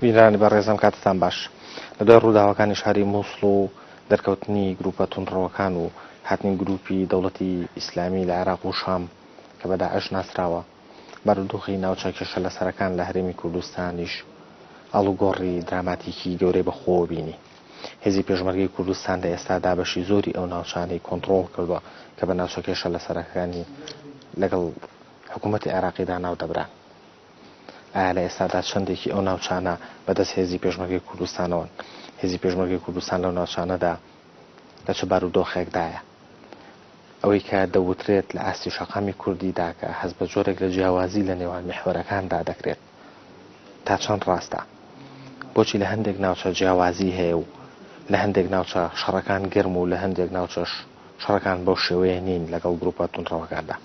بینەرانی بەڕێزم کاتتان باش. لە دوای ڕووداوەکانی شاری مووسڵ و دەرکەوتنی گرووپە توندڕەوەکان و هاتنی گرووپی دەوڵەتی ئیسلامی لە عێراق و شام کە بە داعش ناسراوە، بارودۆخی ناوچە کێشەلەسەرەکان لە هەرێمی کوردستانیش ئاڵوگۆڕی دراماتیکی گەورەی بەخۆوە بینی. هێزی پێشمەرگەی کوردستان لە ئێستادا بەشی زۆری ئەو ناوچانەی کۆنتڕۆڵ کردووە کە بە ناوچە کێشەلەسەرەکانی لەگەڵ حکوومەتی عێراقیدا ناودەبران. ئایا لە ئێستادا چەندێکی ئەو ناوچانە بەدەست هێزی پێشمەرگەی کوردستانەوەن؟ هێزی پێشمەرگەی کوردستان لەو ناوچانەدا لە چ بارودۆخێکدایە؟ ئەوەی کە دەوترێت لە ئاستی شەقامی کوردیدا کە هەست بە جۆرێک لە جیاوازی لە نێوان میحوەرەکاندا دەکرێت تا چەند ڕاستە؟ بۆچی لە هەندێک ناوچە جیاوازی هەیە و لە هەندێک ناوچە شەڕەکان گەرم و لە هەندێک ناوچەش شەڕەکان بەو شێوەیە نین لەگەڵ گروپە توندڕەوەکاندا؟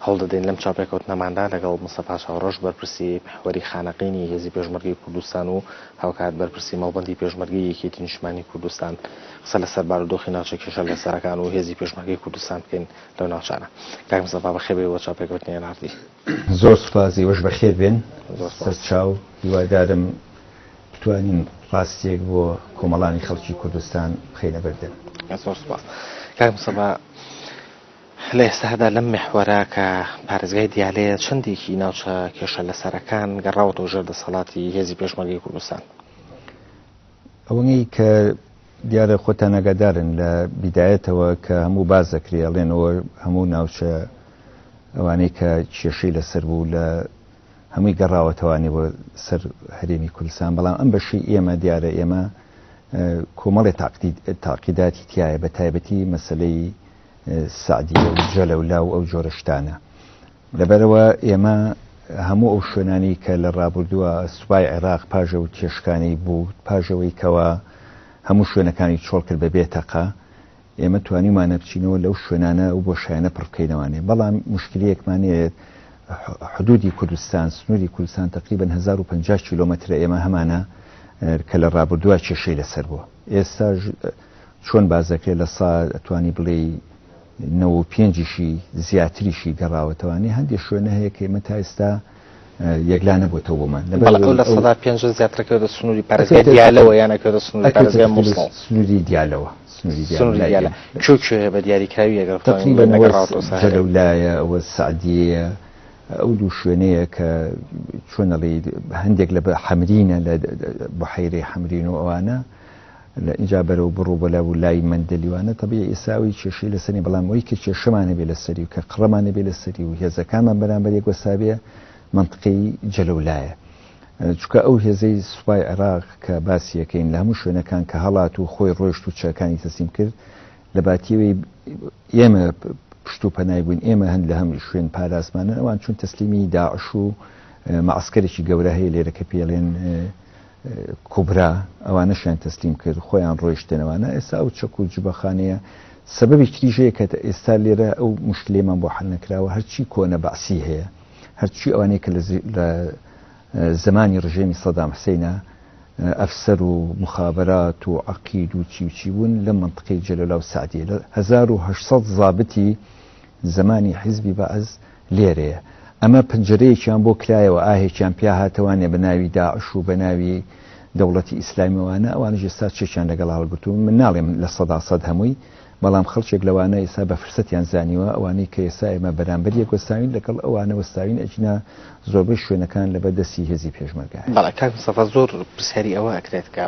هەوڵ دەدەین لەم چاوپێکەوتنەماندا لەگەڵ مستەفا چاوڕەش بەرپرسی میحوەری خانەقینی هێزی پێشمەرگەی کوردستان و هاوکات بەرپرسی مەڵبەندی پێشمەرگەی یەکێتی نیشتمانی کوردستان قسە لەسەر بارودۆخی ناوچە کێشە لەسەرەکان و هێزی پێشمەرگەی کوردستان بکەین لەو ناوچانە. کاک مستەفا بەخێر بێی بۆ چاوپێکەوتنی ئێن ئاڕ تی. زۆر سوپاس ئێوەش بەخێر بێن. زۆر سوپاس. سەرچاو هیوادارم بتوانین ڕاستیەک بۆ کۆمەڵانی خەڵکی کوردستان بخەینە بەردەم. زۆر سوپاس. کاک مستەفا لە ئێستادا لەم میحوەرە کە پارێزگای دیالەیە چەندێکی ناوچە کێشە لەسەرەکان گەڕاوەتەوە ژێر دەسەڵاتی هێزی پێشمەرگەی کوردستان؟ ئەوەی کە دیارە خۆتان ئاگادارن لە بیدایەتەوە کە هەموو باس دەکرێ ئەڵێنەوە هەموو ناوچە ئەوانەی کە کێشەی لەسەر بوو لە هەمووی گەڕاوەتەوانی بۆ سەر هەرێمی کوردستان بەڵام ئەم بەشی ئێمە دیارە ئێمە کۆمەڵی تاقیداتی تایە بە تایبەتی مەسلەی سەعدیە و جەلەولا و ئەو جۆرە شتانە. لەبەرئەوە ئێمە هەموو ئەو شوێنانەی کە لە ڕابردووە سوپای عێراق پاش ئەو تێشکانەی بوو، پاش ئەوەی کەوا هەموو شوێنەکانی چۆڵ کرد بە بێ تەقە، ئێمە توانیومانە بچینەوە لەو شوێنانە ئەو بۆشایانە پڕ بکەینەوانێ. بەڵام موشکیلەیەکمان هەیە حدودی کوردستان، سنووری کوردستان تەقریبەن 1050 کیلۆمەترە ئێمە هەمانە کە لە ڕابردووە کێشەی لەسەر بووە. ئێستاش چۆن باس دەکرێت لە سا ئەتوانی بڵێی نەوە و پێنجیشی زیاتریشی گەڕاوەتەوانی هەندێک شوێنە هەیە کە ئێمە تا ئێستا یەکلا نەبووتەوە بۆمان بەڵێ ئەو لە سەدا پێنج زیاترەکەوێتە سنووری پارێزگای دیالەوە یان ئەکەوێتە سنووری پارێزگای مووسڵ سنووری دیالەوە سنووری دیالە کوێ کوێ بە دیاریکراوی ئەگەر تقریبا جەلەولایە ئەوە سەعدیەیە ئەو دوو شوێنەیە کە چۆن ئەڵێی هەندێک لە حەمرینە لە بحەیرەی حەمرین و ئەوانە لە ئینجا بەرەو بڕ و بەلا و لای مەندەلی وانە تەبیعی ئێستا ئەوی کێشەی لەسەر نیە بەڵام ئەوی کە کێشەمان هەبێ لەسەری و کە قڕەمان هەبێ لەسەری و هێزەکانمان بەرامبەر یەک وەستابێ مەنتقەی جەلەولایە چونکە ئەو هێزەی سوپای عێراق کە باسی یەکەین لە هەموو شوێنەکان کە هەڵات و خۆی ڕۆیشت و چەکانی تەسلیم کرد لە باتیەوەی ئێمە پشت و پەنای بووین ئێمە هەند لە هەم شوێن پاراستمانن ئەوان چون تەسلیمی داعش و مەعسکەرێکی گەورە هەیە لێرە کە پێڵێن کوبرا ئەوانەشیان تەسلیم کرد خۆیان ڕۆیشتن ئەوانە ئێستا ئەو چەک و جبەخانەیە سەبەبی تریش هەیە کە ئێستا لێرە ئەو مشکلەیەمان بۆ حل نەکراوە هەرچی کۆنە بەعسی هەیە هەرچی ئەوانەی کە لە زمانی ڕژێمی سەدام حسینە ئەفسەر و مخابرات و عقید و چی و چی بوون لە منطقەی جەلەلا و سعدیە لە 1800 زابتی زمانی حیزبی بەعس لێرەیە. ئەمە پەنجەرەیەکیان بۆ کرایەوە، ئاهێکیان پیا هاتەوانێ بە ناوی داعش و بە ناوی دەوڵەتی ئیسلامیەوانە، ئەوانیش ئێستا چەکیان لەگەڵا هەڵگرتوون، من ناڵێم 100% هەمووی، بەڵام خەڵکێک لەوانە ئێستا بە فرسەتیان زانیوە، ئەوانەی کە ئێستا ئێمە بەرامبەر یەک وەستاوین لەگەڵ ئەوانە وەستاوین، ئەگینا زۆربەی شوێنەکان لەبەر دەستی هێزی پێشمەرگایە. بەڵێ کاک مستەفا زۆر پرسیاری ئەوە ئەکرێت کە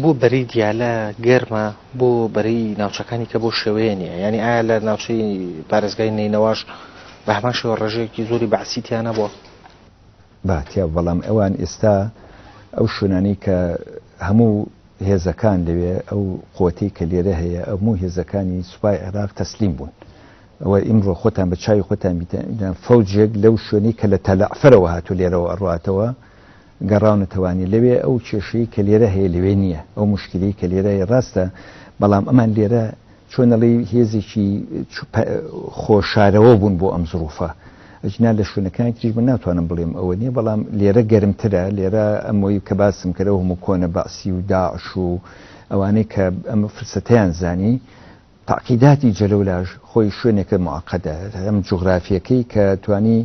بۆ بەرەی دیالە گەرمە بۆ بەرەی ناوچەکانی کە بەو شێوەیە نییە یعنی ئایا لە ناوچەی پارێزگای نەینەواش بە هەمان شێوە ڕێژەیەکی زۆری بەعسی تیا نەبووە؟ با تیا بەڵام ئەوان ئێستا ئەو شوێنانەی کە هەموو هێزەکان لەوێ ئەو قوتەی کە لێرە هەیە هەموو هێزەکانی سوپای عێراق تەسلیم بوون ئەوە ئیمڕۆ خۆتان بە چاوی خۆتان بیتان فەوجێک لەو شوێنەی کە لە تەلەعفەرەوە هاتوو لێرەوە ئەڕاتەوە گەڕاونەتەوانی لەوێ ئەو کێشەی کە لێرە هەیە لەوێ نییە ئەو موشکیلەی کە لێرە هەیە ڕاستە بەڵام ئەمان لێرە چۆن ئەڵێی هێزێکی خۆشارەوە بوون بۆ ئەم زروفە ئەجنا لە شوێنەکانی تریش من ناتوانم بڵێم ئەوە نییە بەڵام لێرە گەرمترە لێرە ئەمەی کە باسم کردەوە هەموو کۆنە بەعسی و داعش و ئەوانەی کە ئەمە فرسەتیان زانی تەعقیداتی جەلەولاش خۆی شوێنێکە معقدە هەم جوغرافیەکەی کە توانی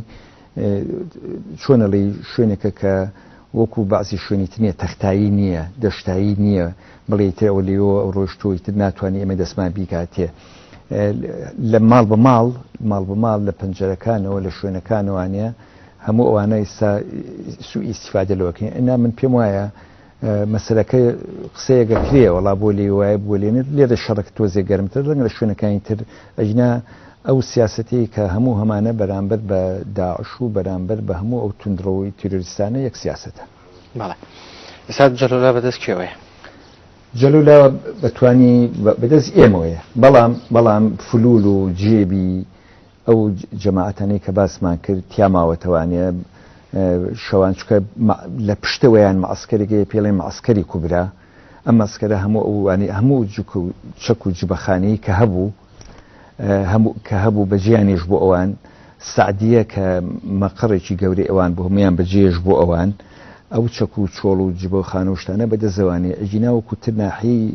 چۆن ئەڵێی شوێنێکە کە وەکو بەعزی شوێنی تر نییە، تەختایی نییە، دەشتایی نییە، بڵێی تر ئەوە لێوە ڕۆیشتووە ئیتر ناتوانێ ئێمە دەستمان بیگاتێ. لە ماڵ بە ماڵ، ماڵ بە ماڵ لە پەنجەرەکانەوە، لە شوێنەکانەوانە، هەموو ئەوانە ئێستا سوئی ئیستیفادە لەوە کەین. ئەنا من پێم وایە مەسەلەکە قسەیەک ئەکرێ وەڵا بۆ لێ وایە بۆ لێ نە، لێرە شەڕەکە تۆزێ گەرمتر ڕەنگە لە شوێنەکانی تر ئەگینا ئەو سیاسەتەی کە هەموو هەمانە بەرامبەر بە داعش و بەرامبەر بە هەموو ئەو توندڕەوی تیرۆریستانە یەک سیاسەتە. بەڵێ. ئێستا جەلولا بەدەست کێوەیە؟ جەلولا بەتوانی بەدەست ئێمەوەیە، بەڵام بەڵام فلول و جێبی ئەو جەماعەتانەی کە باسمان کرد تیا ماوەتەوانێ شەوان چکە لە پشتەوەیان مەعسکەرێک هەیە پێڵێن مەعسکەری کوبرا ئەم مەعسکەرە هەموو ئەوانی هەموو جوک و چەک و جبەخانەی کە هەبوو هەموو کە هەبوو بەجیانیش بۆ ئەوان سعدیە کە مەقڕێکی گەورەی ئەوان بۆ هەمویان بەجێش بۆ ئەوان ئەو چەک و چۆڵ و جبەخانە و شتانە بەدەستەوانێ ئەگینا وەکو تر ناحیەی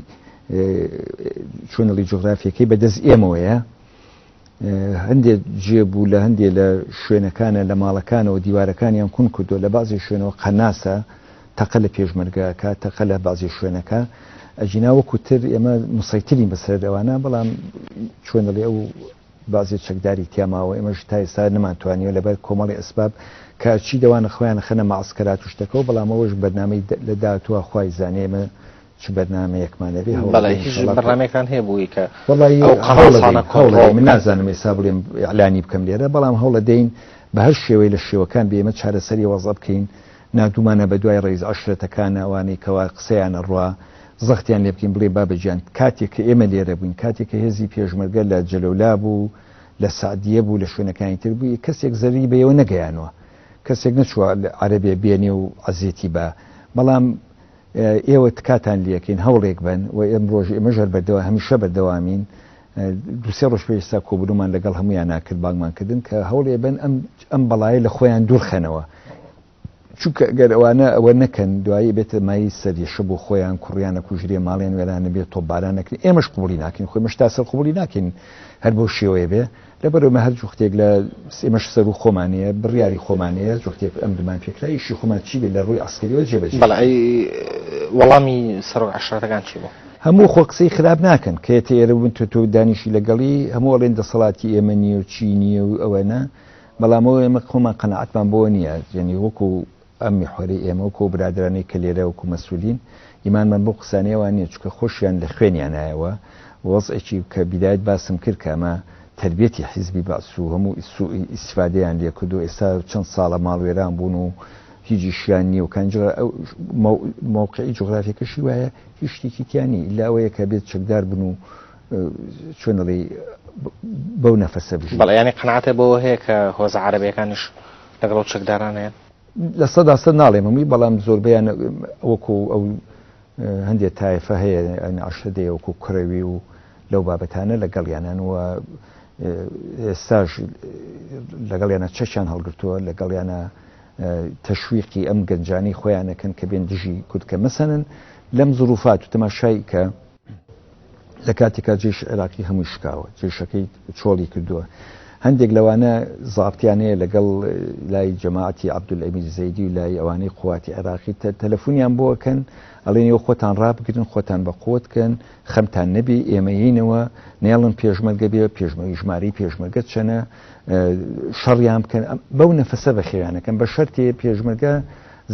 چۆنڵی جوغرافیەکەی بەدەست ئێمەوەیە هەندێ جێ بوو لە هەندێ لە شوێنەکانە لە ماڵەکانەوە دیوارەکانیان کون کردووە لە بەعزی شوێنەوە قەناسە تەقە لە پێشمەرگە ئەکا تەقە لە بەعزی شوێنەکە ئەگینا وەکو تر ئێمە مسەیترین بەسەر ئەوانە بەڵام چۆن دەڵێ ئەو بەعزی چەکداری تیا ماوە ئێمەش تا ئێستا نەمانتوانیوە لەبەر کۆمەڵی ئەسباب کە چی دەوانە خۆیان خەنە مەعسکەرات و شتەکەەوە بەڵام ئەوەش بەرنامەی لە داهاتووە خوای زانێ ئێمە چ بەرنامەیەکمان هەبێ هەوڵ بەڵێ دەدەین هیچ ئینشەڵا کۆ بەرنامەیەکتان هەیە بۆ ئەوەی کە وەڵی ئەو هەوڵ قەناسانە دەین هەوڵ کۆنتڕۆڵ دەین من بکەن؟ نازانم ئێستا بڵێم ئیعلانی بکەم لێرە بەڵام هەوڵ دەین بە هەر شێوەی لە شێوەکان بێ ئێمە چارەسەری وەزع بکەین ناردوومانە بە دوای ڕەئیس عەشرەتەکانە ئەوانەی کەوا قسەیان ئەڕوا زەختیان لێ بکەین بڵێ بابە گیان کاتێک کە ئێمە لێرە بووین کاتێک کە هێزی پێشمەرگە لە جەلەولا بوو لە سەعدیە بوو لە شوێنەکانی تر بوو کەسێک زەرری بەیەوە نەگەیانوە کەسێک نەچووە عەرەبێ بێنێ و عەزێتی با بەڵام ئێوە تکاتان لێکەین هەوڵێک بەن و ئێمڕۆش ئێمەش هەر بەردەوام هەمیشە بەردەوامین دوو سێ ڕۆژ پێش ئێستا کۆبوونەوەمان لەگەڵ هەموویانا کرد بانگمان کردن کە هەوڵێ بەن ئەم ئەم بەڵایە لە خۆیان دوورخەنەوە چونکە گەر ئەوانە ئەوە نەکەن دوایی بێتە مای سەریشە بۆ خۆیان کوڕیان نەکوژرێ ماڵیان وێرانە بێت تۆپباران نەکرێ ئێمەش قبوڵی ناکەین خۆی مش تا سەر قبوڵی ناکەین هەر بەو شێوەیە بێ لەبەرئەوە هەر جوختێک لە ئێمەش سەروو خۆمانەیە، بڕیاری خۆمانەیە، جوختێک ئەمرمان پێکرا ئیشی خۆمان چی بێت لە ڕووی عەسکەریەوە جێبەجێی بەڵێ بکەین. ئەی وەڵامی سەرۆک عەشرەتەکان چی بوو؟ هەموو خۆ قسەی خراپ ناکەن، کە یەتە ئێرە بوون تۆ تۆ دانیشی لەگەڵی هەموو ئەڵێن دەسەڵاتی ئێمە نییە و چی نییە و ئەوەنە، بەڵام ئەوە ئێمە خۆمان قەناعەتمان بۆ نییە، یەنی وەکوو ئەم میحوەرەی ئێمە وەکو ئەو برادەرانەی کە لێرە وەکو مەسولین ئیمانمان بەو قسانەی ئەوان نیە چونکە خۆشیان لە خوێنیانایەوە وەزعێکی کە بیدایەت باسم کرد کە ئەمە تەربیەتی حیزبی بەعس و هەموو سوء ئیستفادەیان لێ کردو ئێستا چەند ساڵە ماڵوێران بوون و هیچ ئیشیان نیە و کانجا مەوقعی جوغرافیەکەشی وایە هیچ شتێکی تیا نیە ئیلا ئەوەیە کە بێت چەکدار بن و چۆن ئەڵێی بەو نەفەسە بژین. بەڵێ یانی قەناعەتت بەوە هەیە کە هۆزە عەرەبیەکانیش لەگەڵ ئەو چەکدارانەیە؟ 100% ناڵێم هەمووی بەڵام زۆربەیان وەکو ئەو هەندێک تایفە هەیە عشرە دەیە وەکو کوڕەوی و لەو بابەتانە لەگەڵیانان و ئێستاش لەگەڵیانە چەکیان هەڵگرتووە لەگەڵیانە تەشویقی ئەم گەنجانی خۆیانەکەن کە بێن دژی کورد کە مەسەنن لەم زروفات و تەماشای کە لە کاتێکا جەیش عێراقی هەمووی شکاوە، جەیشەکەی چۆڵی کردووە. هەندێک لەوانە زابتیان هەیە لەگەڵ لای جەماعەتی عەبدولئەمیر زەیدی و لای ئەوانەی قواتی عێراقی تەلەفونیان بۆ ئەکەن ئەڵێن ئێوە خۆتان ڕابگرن خۆتان بە قوت کەن خەمتان نەبێ ئێمە یینەوە نێڵن پێشمەرگە بێ پێشمەرگە ژمارەی پێشمەرگە چەنە شەڕیان بکەن بەو نەفەسە بەخێویانەکەن بە شەرتێ پێشمەرگە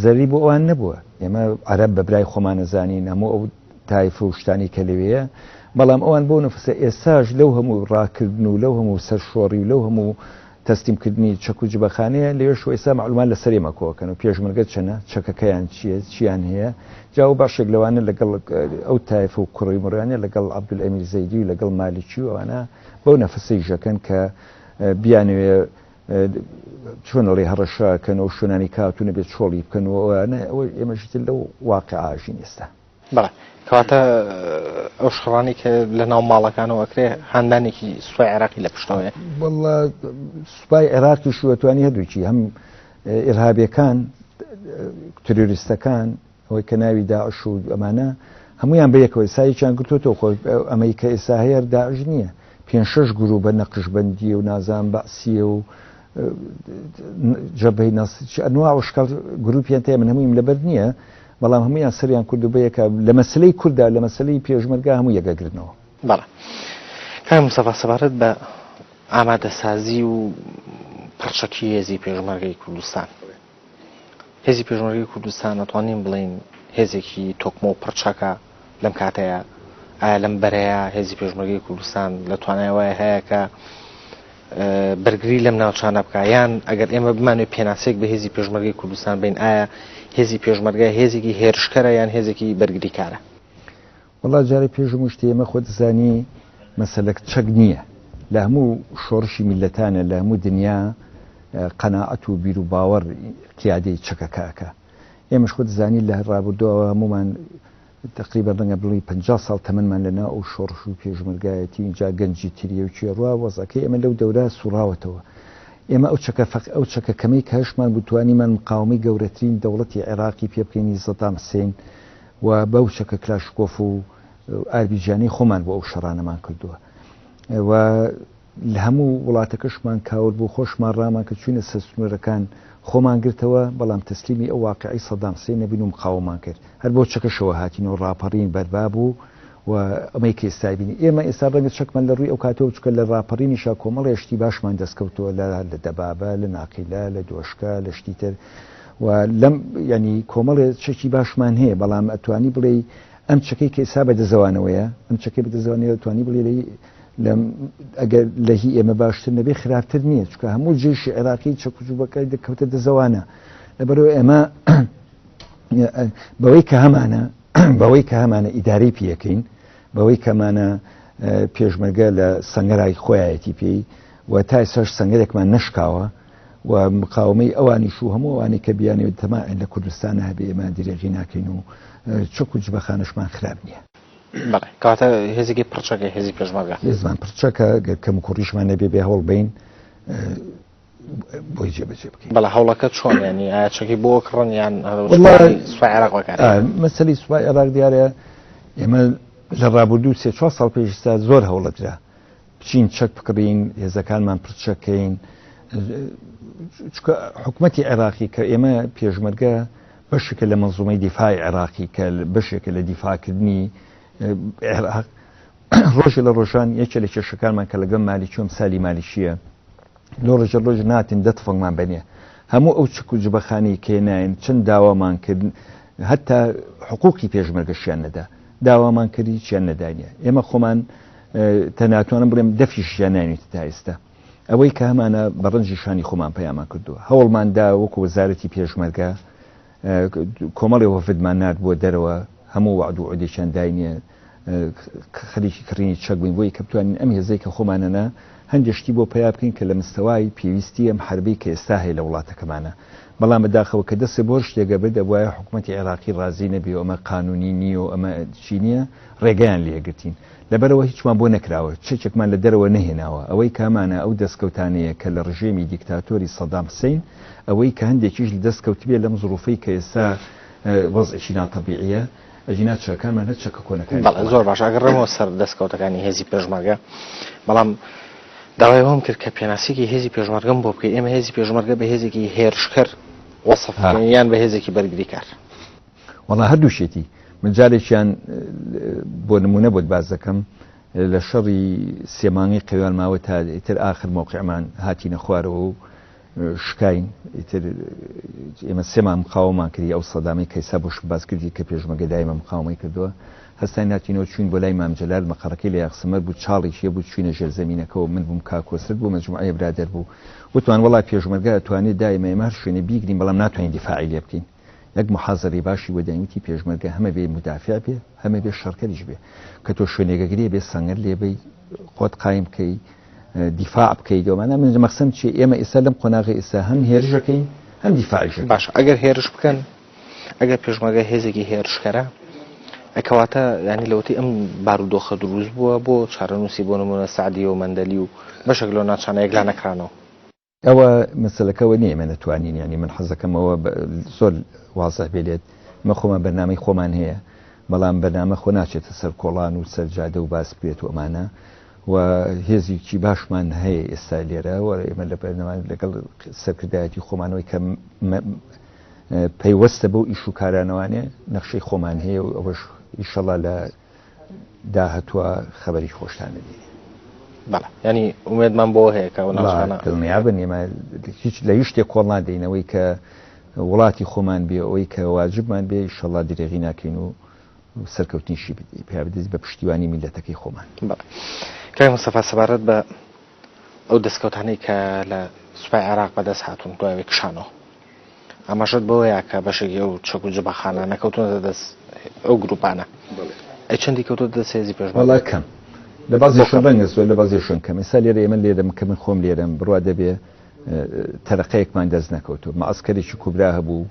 زەری بۆ ئەوان نەبووە ئێمە عەرەب بە برای خۆمانەزانین هەموو ئەو تایفە و شتانی کە لەوێیە، بەڵام ئەوان بەو نەفسە ئێستاش لەو هەموو ڕاکردن و لەو هەموو سەرشۆڕی و لەو هەموو تەسلیم کردنی چەک و جبەخانەیە لەوێشەوە ئێستا مەعلومات لەسەر ئێمە کۆکەن و پێشمەرگە چەنە، چەکەکەیان چییە، چییان هەیە، جا ئەو بەشێک لەوانە لەگەڵ ئەو تایفە و کوڕی مڕیانە لەگەڵ عەبدولئەمیر زەیدی و لەگەڵ مالکی و ئەوانە بەو نەفسەیش ئەکەن کە بیانەوێ چۆن ئەڵێ هەڕەشە کەن ئەو شوێنانی کە هاتوونە بێت چۆڵی بکەن و ئەوانە ئەوە ئێمەش تر لەو واقعە ئاژین ئێستا. بەڵێ کەواتە ئەو شەڕانەی کە لە ناو ماڵەکانەوە ئەکرێ هاندانێکی سوپای عێراقی لە پشتەوەیە. وەڵا سوپای عێراقیش وەتوانی هەردووکی هەم ئیرهابیەکان تیرۆریستەکان ئەوەی کە ناوی داعش و ئەمانە هەمویان بە یەکەوە ئێستا یەکیان گرتووەتەوە خۆ ئەمەی کە ئێستا هەیە داعش نییە پێنج شەش گرووپە نەقشبەندیە و نازان بەعسیە و جەبهەی نەسر ئەنوا و شکال گروپیان تێ من هەموویم لەبەر نییە بەڵام هەمویان سەریان کوردو بەیەکە لە مەسلەی کوردا لە مەسلەی پێشمەرگا هەموو یەکەگرنەوە. بەڵێ کاک مستەفا سەبارەت بە ئامادەسازی و پڕچەکی هێزی پێشمەرگەی کوردستان هێزی پێشمەرگەی کوردستان ئەتوانین بڵێین هێزێکی تۆکمە و پڕچەکە لەم کاتەیە ئایا لەم بەرەیە هێزی پێشمەرگەی کوردستان لە توانای وایە هەیە کە بەرگری لەم ناوچانە بکە یان ئەگەر ئێمە بمانوێت پێناسێک بە هێزی پێشمەرگەی کوردستان بین ئایا هێزی پێشمەرگە هێزێکی هێرشکەرە یان هێزێکی بەرگریکارە؟ وەڵا جارێ پێش هەموو شتێ ئێمە خۆت زانی مەسەلەک چەک نییە لە هەموو شۆڕشی میللەتانە لە هەموو دنیا قەناعەت و بیر و باوەڕ قیادەی چەکەکە ئەکا ئێمەش خۆت زانی لە ڕابردووەوە هەموومان تقریبا ڕەنگە بڵێی 50 ساڵ تەمەنمان لە ناو ئەو شۆڕش و پێشمەرگایەتی اینجا گەنجی تریە و کێڕوا وەزعەکەی ئێمە لەو دەورە سوڕاوەتەوە ئێمە ئەو چەکە فەق ئەو چەکە کەمەی کە هەشمان بوو توانیمان مقاومەی گەورەترین دەوڵەتی عێراقی پێ بکەینی سەدام حسین و بەو چەکە کلاشکۆف و ئاربیجیانەی خۆمان بۆ ئەو شەڕانەمان کردووە و لە هەموو وڵاتەکەشمان کاول بوو خۆشمان ڕامان کە چوینە سەر سنوورەکان خۆمان گرتەوە بەڵام تەسلیمی ئەو واقعی سەدام حسین نەبین و مقاوەمان کرد هەر بۆ چەکەشەوە هاتین و ڕاپەڕین بەربا بوو و ئەمەی کە ئێستا بینی ئێمە ئێستا ڕەنگە چەکمان لە ڕووی ئەو کاتەوە چکە لە ڕاپەڕینیشا کۆمەڵێ شتی باشمان دەستکەوتووە لە لە دەبابە لە ناقیلە لە دۆشکە لە شتی تر و لەم یانی کۆمەڵێ چەکی باشمان هەیە بەڵام ئەتوانی بڵێی ئەم چەکەی کە ئێستا بە دەزەوانەوەیە ئەم چەکەی بە دەزەوانەوە توانی بڵێ لەم ئەگەر لە هی ئێمە باشتر نەبێ خراپتر نییە چونکە هەموو جێشی عێراقی چەک و جوبەکەی دەکەوتە دەزەوانە لەبەرەوە ئێمە بەوەی کە هەمانە بەوەی کە هەمانە ئیدارەی پێەکەین بەوەی کەمانە پێشمەرگە لە سەنگەرای خۆیەتی پێی و تا ئێستاش سەنگەرێکمان نەشکاوە و مقاومەی ئەوانیش و هەموو ئەوانەی کە بیانەوێت تەماعیان لە کوردستانە هەبێ ئێمە درێغی ناکەین و چەک و جبەخانەشمان خراپ نییە. بەڵێ کەواتە هێزێکی پڕچەکە هێزی پێشمەرگە. هێزمان پڕچەکە گەر کەموکوڕیشمان نەبێ بێ هەوڵ بەین بۆی جێبەجێ بکەین. بەڵێ هەوڵەکە چۆن یانی ئایا چەکی بۆ کڕن یان سوپای عێراق بەکارێ؟ مەسەلی سوپای عێراق دیارە ئێمە لە ڕابردوو سێ چوار ساڵ پێش ئێستا زۆر هەوڵەدرا بچین چەک بکڕین، هێزەکانمان پڕچەک کەین، چونکە حکومەتی عێراقی کە ئێمە پێشمەرگە بەشێکە لە مەنزومەی دیفاعی عێراقی کە بەشێکە لە دیفاعکردنی عێراق ڕۆژێ لە ڕۆژان یەکێ لە کێشەکانمان کە لەگەڵ مالیکی و سالی مالیکیە لۆ ڕۆژە ڕۆژ ناتین دە تفەنگمان بەنێ هەموو ئەو چک و جبەخانەی کێناین چەند داوامان کرد هەتا حقوقی پێشمەرگەشیان نەدا داوامان کرد هیچیان نەدانیە ئێمە خۆمان تەناتوانم بڵێم دەفیشیان ناینیت تا ئێستا ئەوەی کە هەمانە بە ڕەنجی شانی خۆمان پەیامان کردووە هەوڵمان دا وەکو وەزارەتی پێشمەرگە کۆمەڵی وەفدمان نارد بۆ دەرەوە هەموو وەعد و عودێکیان داینێ خەریکی کڕینی چەک بووین بۆی کە بتوانین ئەم هێزەی کە خۆمانەنا هەندێک شتی بۆ پەیا بکەین کە لە مستەوای پێویستی ئەم حەربەی کە ئێستا هەیە لە وڵاتەکەمانە بەڵام بەداخەوە کە دەستێ بۆ هەر شتێک ئەبرد ئەبوایە حکومەتی عێراقی ڕازی نەبێ و ئەمە قانونی نییە و ئەمە چی نییە ڕێگەیان لێگرتین لەبەرئەوە هیچمان بۆ نەکراوە چەکێکمان لە دەرەوە نەهێناوە ئەوەی کە هەمانە ئەو دەستکەوتانەیە کە لە ڕژێمی دیکتاتۆری سەدام حسین ئەوەی کە هەندێکیش لە دەست کەوتبێ لەم زروفەی کە ئێستا وەزعێکی ناتەبیعیە ئەگینا چەکەکانمان هەر چەکە کۆنەکانی بەڵێ زۆر باشە ئەگەڕێمەوە سەر دەستکەوتەکانی هێزی پێشمەرگە بەڵام داوای ئەوەم کرد کە پێناسێکی هێزی پێشمەرگەم بۆ بکەی ئێمە هێزی پێشمەرگە بە هێزێکی هێرشکەر وەسف بکەین یان بە هێزێکی بەرگریکار؟ وەڵا هەردووشێتی من جارێکیان بۆ نمونە بۆت باس دەکەم لە شەڕی سێمانگی قەویان ماوە تا ئیتر ئاخر مەوقعمان هاتینە خوارەوە و شکاین ئیتر ئێمە سێمان مقاوەمان کردی ئەو سەدامەی کە ئێستا بۆشم باس کردی کە پێشمەرگە دایمە مقاومەی کردووە هەستاین هاتینەوە چوین بۆ لای مام جەلال مەقەڕەکەی لە یاخسەمەر بوو چاڵێکی هەبوو چوینە ژێر زەمینەکەوە من بووم کاک کۆسرەت بوو مەجموعەیە برادەر بوو وتمان وەڵا پێشمەرگە ئەتوانێ دایمە ئێمە هەر شوێنێ بیگرین بەڵام ناتوانین دیفاعی لێ بکەین یەک محازەرەی باشی بۆ داین وتی پێشمەرگە هەمە بێ مودافع بێ هەمە بێ شەڕکەریش بێ کە تۆ شوێنێک ئەگری بێ سەنگەر لێ بەی خۆت قایم بکەی دیفاع بکەیت ئەومانە من مەخسم چیە ئێمە ئێستا لەم قۆناغی ئێستا هەم هێرشەکەین هەم دیفاعیش باش ئەگەر هێرش بکەن ئەگەر پێشمەرگە هێزێکی هێرشکەرە کەواتە ینی لەوەتی ئەم بارودۆخە دروست بووە بۆ چارەنووسی بۆ نمونە سعدی و مەندەلی و بەشێک لەو ناچانە یەکلا نەکرانەوە. ئەوە مەسەلەکە ئەوە نییە ئێمە نەتوانین یانی من حەزەکەم ئەوە زۆر وازح بێ لێت ئمە خۆمان بەرنامەی خۆمان هەیە بەڵام بەرنامە خۆ ناچێتە سەر کۆڵان و سەر جادە و باس بکرێت و ئەمانە. و هێزێکی باشمان هەیە ئێستا لێرە و ئێمە لە بەرنامە لەگەڵ سەرکردایەتی خۆمانەوەی کە پەیوەستە بەو ئیش و کارانەوانێ نەخشەی خۆمان هەیە و ئەوەش ئیشەڵا لە داهاتووە خەبەری خۆشتان دەبینێ. بەڵێ یانی ئومێدمان بۆ هەیە کە ئەو ناوچانە دڵنیابن ئێمە هیچ لە هیچ شتێک کۆڵ نادەینەوەی کە وڵاتی خۆمان بێ ئەوەی کە واجبمان بێ ئیشەڵا درێغی ناکەین و سەرکەوتنیشی پیا بدەست بە پشتیوانی میللەتەکەی خۆمان. بەڵێ کاک مستەفا سەبارەت بە ئەو دەستکەوتانەی کە لە سوپای عێراق بەدەست هاتوون دوای ئەوەی کشانەوە ئاماژەت بەوەیە کە بەشێکی ئەو چەک و جبەخانانە کەوتونەتە دەست ئەو گروپانە ئەی چەندی کەوتۆتە دەست هێزی پێشمەرگە؟ وەڵا کەم لە بەعزێ شوێن ڕەنگە زۆر لە بەعزێ شوێن کەم ئێستا لێرە ئێمە لێرەم کە من خۆم لێرەم بڕوا دەبێ تەرەقەیەکمان دەست نەکەوتوو مەعسکەرێکی کوبرا هەبوو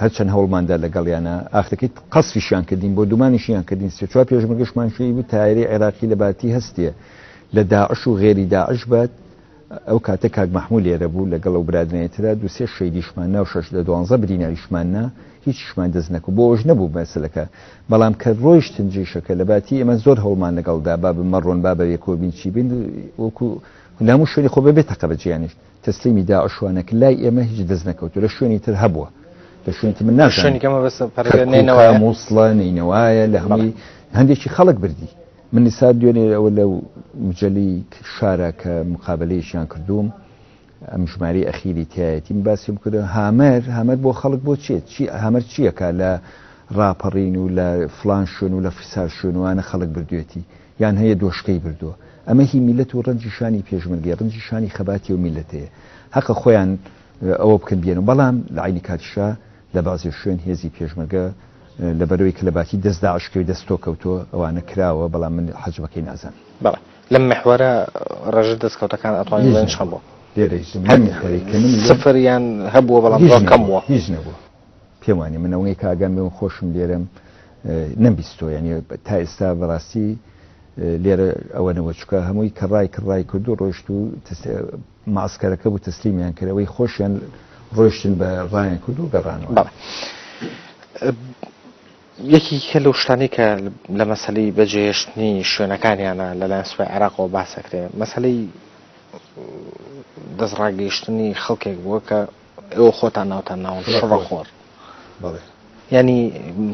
هەرچەند هەوڵماندا لەگەڵیانا ئاخرەکەی قەسفیشیان کردین بۆردومانیشیان کردین سێ چوار پێشمەرگەشمان شەهید بوو تایرەی عێراقی لە باتی هەستێ لە داعش و غێری داعش بات ئەو کاتە کاک مەحموو لێرە بوو لەگەڵ ئەو برادەرانی ترا دوو سێ شەیدیشمان نا و شەش لە دوانزە بریناریشمان نا هیچیشمان دەست نەکەوت بۆ ئەوەش نەبوو مەسەلەکە بەڵام کە ڕۆیشتن جەیشەکە لە باتی ئێمە زۆر هەوڵمان لەگەڵدا با بمەڕۆن با بە یەکەوە بین چی بین وەکو لە هەموو شوێنی خۆ بەبێ تەقە بەجێیانیش تەسلیمی داعش وانە کە لای ئێمە هیچ دەست نەکەوتوە لە شوێنی تر هەبووە لە شوێنی تر من نازانم شوێنی کەمە بەس پەرگە کەرکوکە نەینەوایە موسڵە نەینەوایە لە هەمووی هەندێکی خەڵک بردی من ئیستا دوێنێ ئەوە لە مجەلی شارە کە مقابلەیەکیان کردووم ئەم ژمارەی ئەخیری تایەتی من باسیم کرد هامەر هامەر بۆ خەڵک بۆ چێت چی هامەر چیەکە لە ڕاپەڕین و لە فلان شوێن و لە فیسار شوێنوانە خەڵک بردوێتی یان هەیە دۆشکەی بردووە ئەمە هی میللەت و ڕەنجی شانی پێشمەرگەیە ڕەنجی شانی خەباتی ئەو میللەتەیە هەقە خۆیان ئەوە بکەن بێن و بەڵام لە عەینی کاتیشا لە بەعزێ شوێن هێزی پێشمەرگە لەبەرەوەی کە لە باتی دەست داعش کەوی دەست تۆ کەوتووە ئەوانە کراوە بەڵام من حەجمەکەی نازانم. بەڵێ لەم میحوەرە ڕێژە دەستکەوتەکان ئەتوانین هیچ بڵێین چەند نەبووە بووە؟ لێرە هیچ هەر لەم میحوەرەی کە من لێم سفر یان هەبووە بەڵام هیچ زۆر کەم نەبووە بووە. هیچ نەبووە پێم وانیە من ئەوەی کە ئاگام لێم خۆشم لێرەم نەمبیستووە یانی تا ئێستا بەڕاستی لێرە ئەوە نەبووە چونکە هەمووی کە ڕای کرد ڕای کرد و ڕۆیشت و مەعسکەرەکە بوو تەسلیمیان کرد ئەوەی خۆشیان ڕۆیشتن بە ڕایان کرد و گەڕانەوە. بەڵێ یەکی کە لەو شتانەی کە لە مەسەلەی بەجێهێشتنی شوێنەکانیانە لەلایەن سوپای عێراقەوە باس ئەکرێ مەسەلەی دەستڕاگەیشتنی خەڵکێک بووە کە ئێوە خۆتان ناوتان ناون شڕەخۆر بەڵێ یانی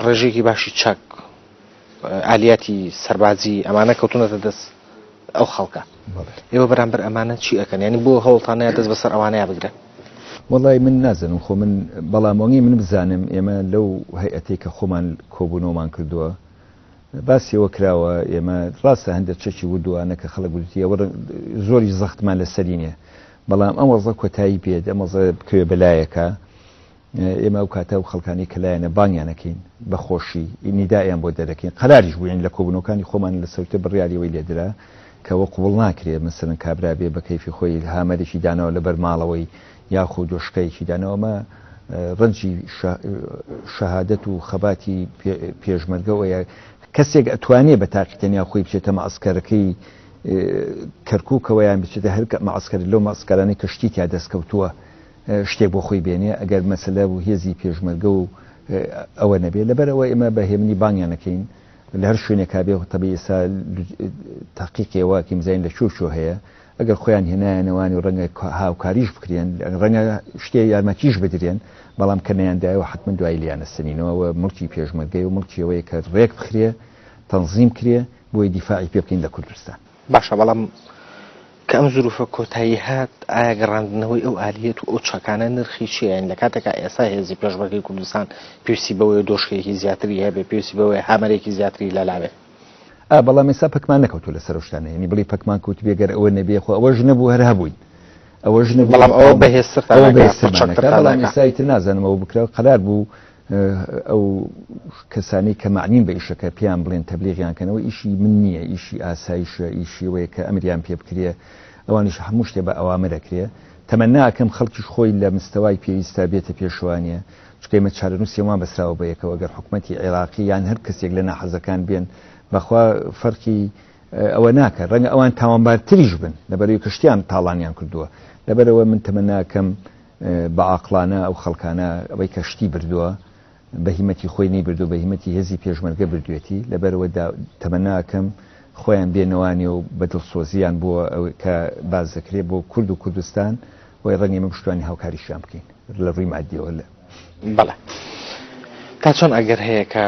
ڕێژەیەکی باشی چەک ئالیاتی سەربازی ئەمانە کەوتونەتە دەست ئەو خەڵکە ئێوە بەرامبەر ئەمانە چی ئەکەن ینی بۆ هەوڵتانەیە دەست بەسەر ئەوانەیە بگرن وەڵی من نازانم خۆ من بەڵام وەنگی من بزانم ئێمە لەو هەیئەتەی کە خۆمان کۆبوونەوەمان کردووە باسی ئەوە کراوە ئێمە ڕاستە هەندێک چەکی وردوانە کە خەڵک وتی ئەوە زۆری زەختمان لەسەری نییە بەڵام ئەم وەزە کۆتایی پێت ئەم وەزە بکەوێ بەلایەکە ئێمە ئەو کاتە ئەو خەڵکانی کە لایەنە بانگیان ئەکەین بە خۆشی نیدایان بۆ دەرەکەین قەراریش بووین لە کۆبوونەوەکانی خۆمان لە سەرتە بڕیاری ئەوەی لێدرا کە ئەوە قبوڵ ناکرێ مەسەلەن کابرا بێ بە کەیفی خۆی هامەرێکی داناوە لەبەر ماڵەوەی یاخۆ دۆشکەیەکی داناوە ئەمە ڕەنجی شەهادەت و خەباتی پێشمەرگەوەیە کەسێک ئەتوانێ بە تاقی تەنیا خۆی بچێتە مەعسکەرەکەی کەرکووکەوە یان بچێتە هەر مەعسکەر لەو مەعسکەرانەی کە شتی تیا دەستکەوتووە شتێک بۆ خۆی بێنێ ئەگەر مەسەلە و هێزی پێشمەرگە و ئەوە نەبێ لەبەر ئەوە ئێمە بە هێمنی بانگیان ئەکەین لە هەر شوێنێکا بێ تەبی ئێستا تەحقیقی ئەوە ئەکەین بزانین لە کوێ کوێ هەیە ئەگەر خۆیان هێنایانەوانی و ڕەنگە هاوکاریش بکرێن ڕەنگە شتێ یارمەتیش بدرێن بەڵام کە نەیاندایەوە حتمما دوایی لێیان ئەسەنینەوە و مڵکی پێشمەرگەی و مڵکی ئەوەیە کە ڕێک بخرێ تەنزیم کرێ بۆی دیفاعی پێ بکەین لە کوردستان. باشە بەڵام کە ئەم زروفە کۆتایی هات ئایا گەڕاندنەوەی ئەو ئالیەت و ئەو چەکانە نرخی چیە یانی لە کاتێکا ئێستا هێزی پێشمەرگەی کوردستان پێویستی بەوەیە دۆشکەیەکی زیاتری هەبێ پێویستی بەوەیە هامەرێکی زیاتری لەلا بێ. ئا بەڵام ئێستا پەکمان نەکەوتوە لەسەر ئەو شتانە یانی بڵێی پەکمان کەوتبێ گەر ئەوە نەبێ خۆ ئەوەش نەبوو هەر هەبووین ئەوەش نەبوو بەڵام ئەوە بەهێزترتان ئەوە ئەکا بەهێزترمان ئەکا پڕچەکترتان بەڵام ئەکا. ئێستا ئیتر نازانم ئەوە بکرا قەرار بوو ئەو کەسانەی کە مەعنین بە ئیشەکە پێیان بڵێن تەبلیغیان کەن ئەوە ئیشی من نییە ئیشی ئاسایشە ئیشی ئەوەیە کە ئەمریان پێ بکرێ ئەوانیش هەموو شتێ بە ئەوامر ئەکرێ تەمەنا ئەکەم خەڵکیش خۆی لە مستەوای پێویستا بێتە پێشوانیە چونکە ئێمە چارەنووسی هەمووان بەسراوە بە یەکەوە گەر حکومەتی عێراقی یان هەر کەسێک لە ناحەزەکان بێن بەخوا فەرقی ئەوە ناکە ڕەنگە ئەوان تاوانبارتریش بن لەبەرەوەی کە شتیان تاڵانیان کردووە لەبەرەوە من تەمەنا ئەکەم بە عاقڵانە ئەو خەڵکانە ئەوەی کە شتی بردووە بە هیمەتی خۆی نەیبردووە بە هیمەتی هێزی پێشمەرگە بردوێتی لەبەرەوە تەمەنا ئەکەم خۆیان بێنەوانێ و بە دڵسۆزییان بۆ کە باس دەکرێ بۆ کورد و کوردستان وەی ڕەنگە ئێمە بشتوانین هاوکاریشیان بکەین لە ڕووی مادیەوە لە بەڵێ تا چۆن ئەگەر هەیە کە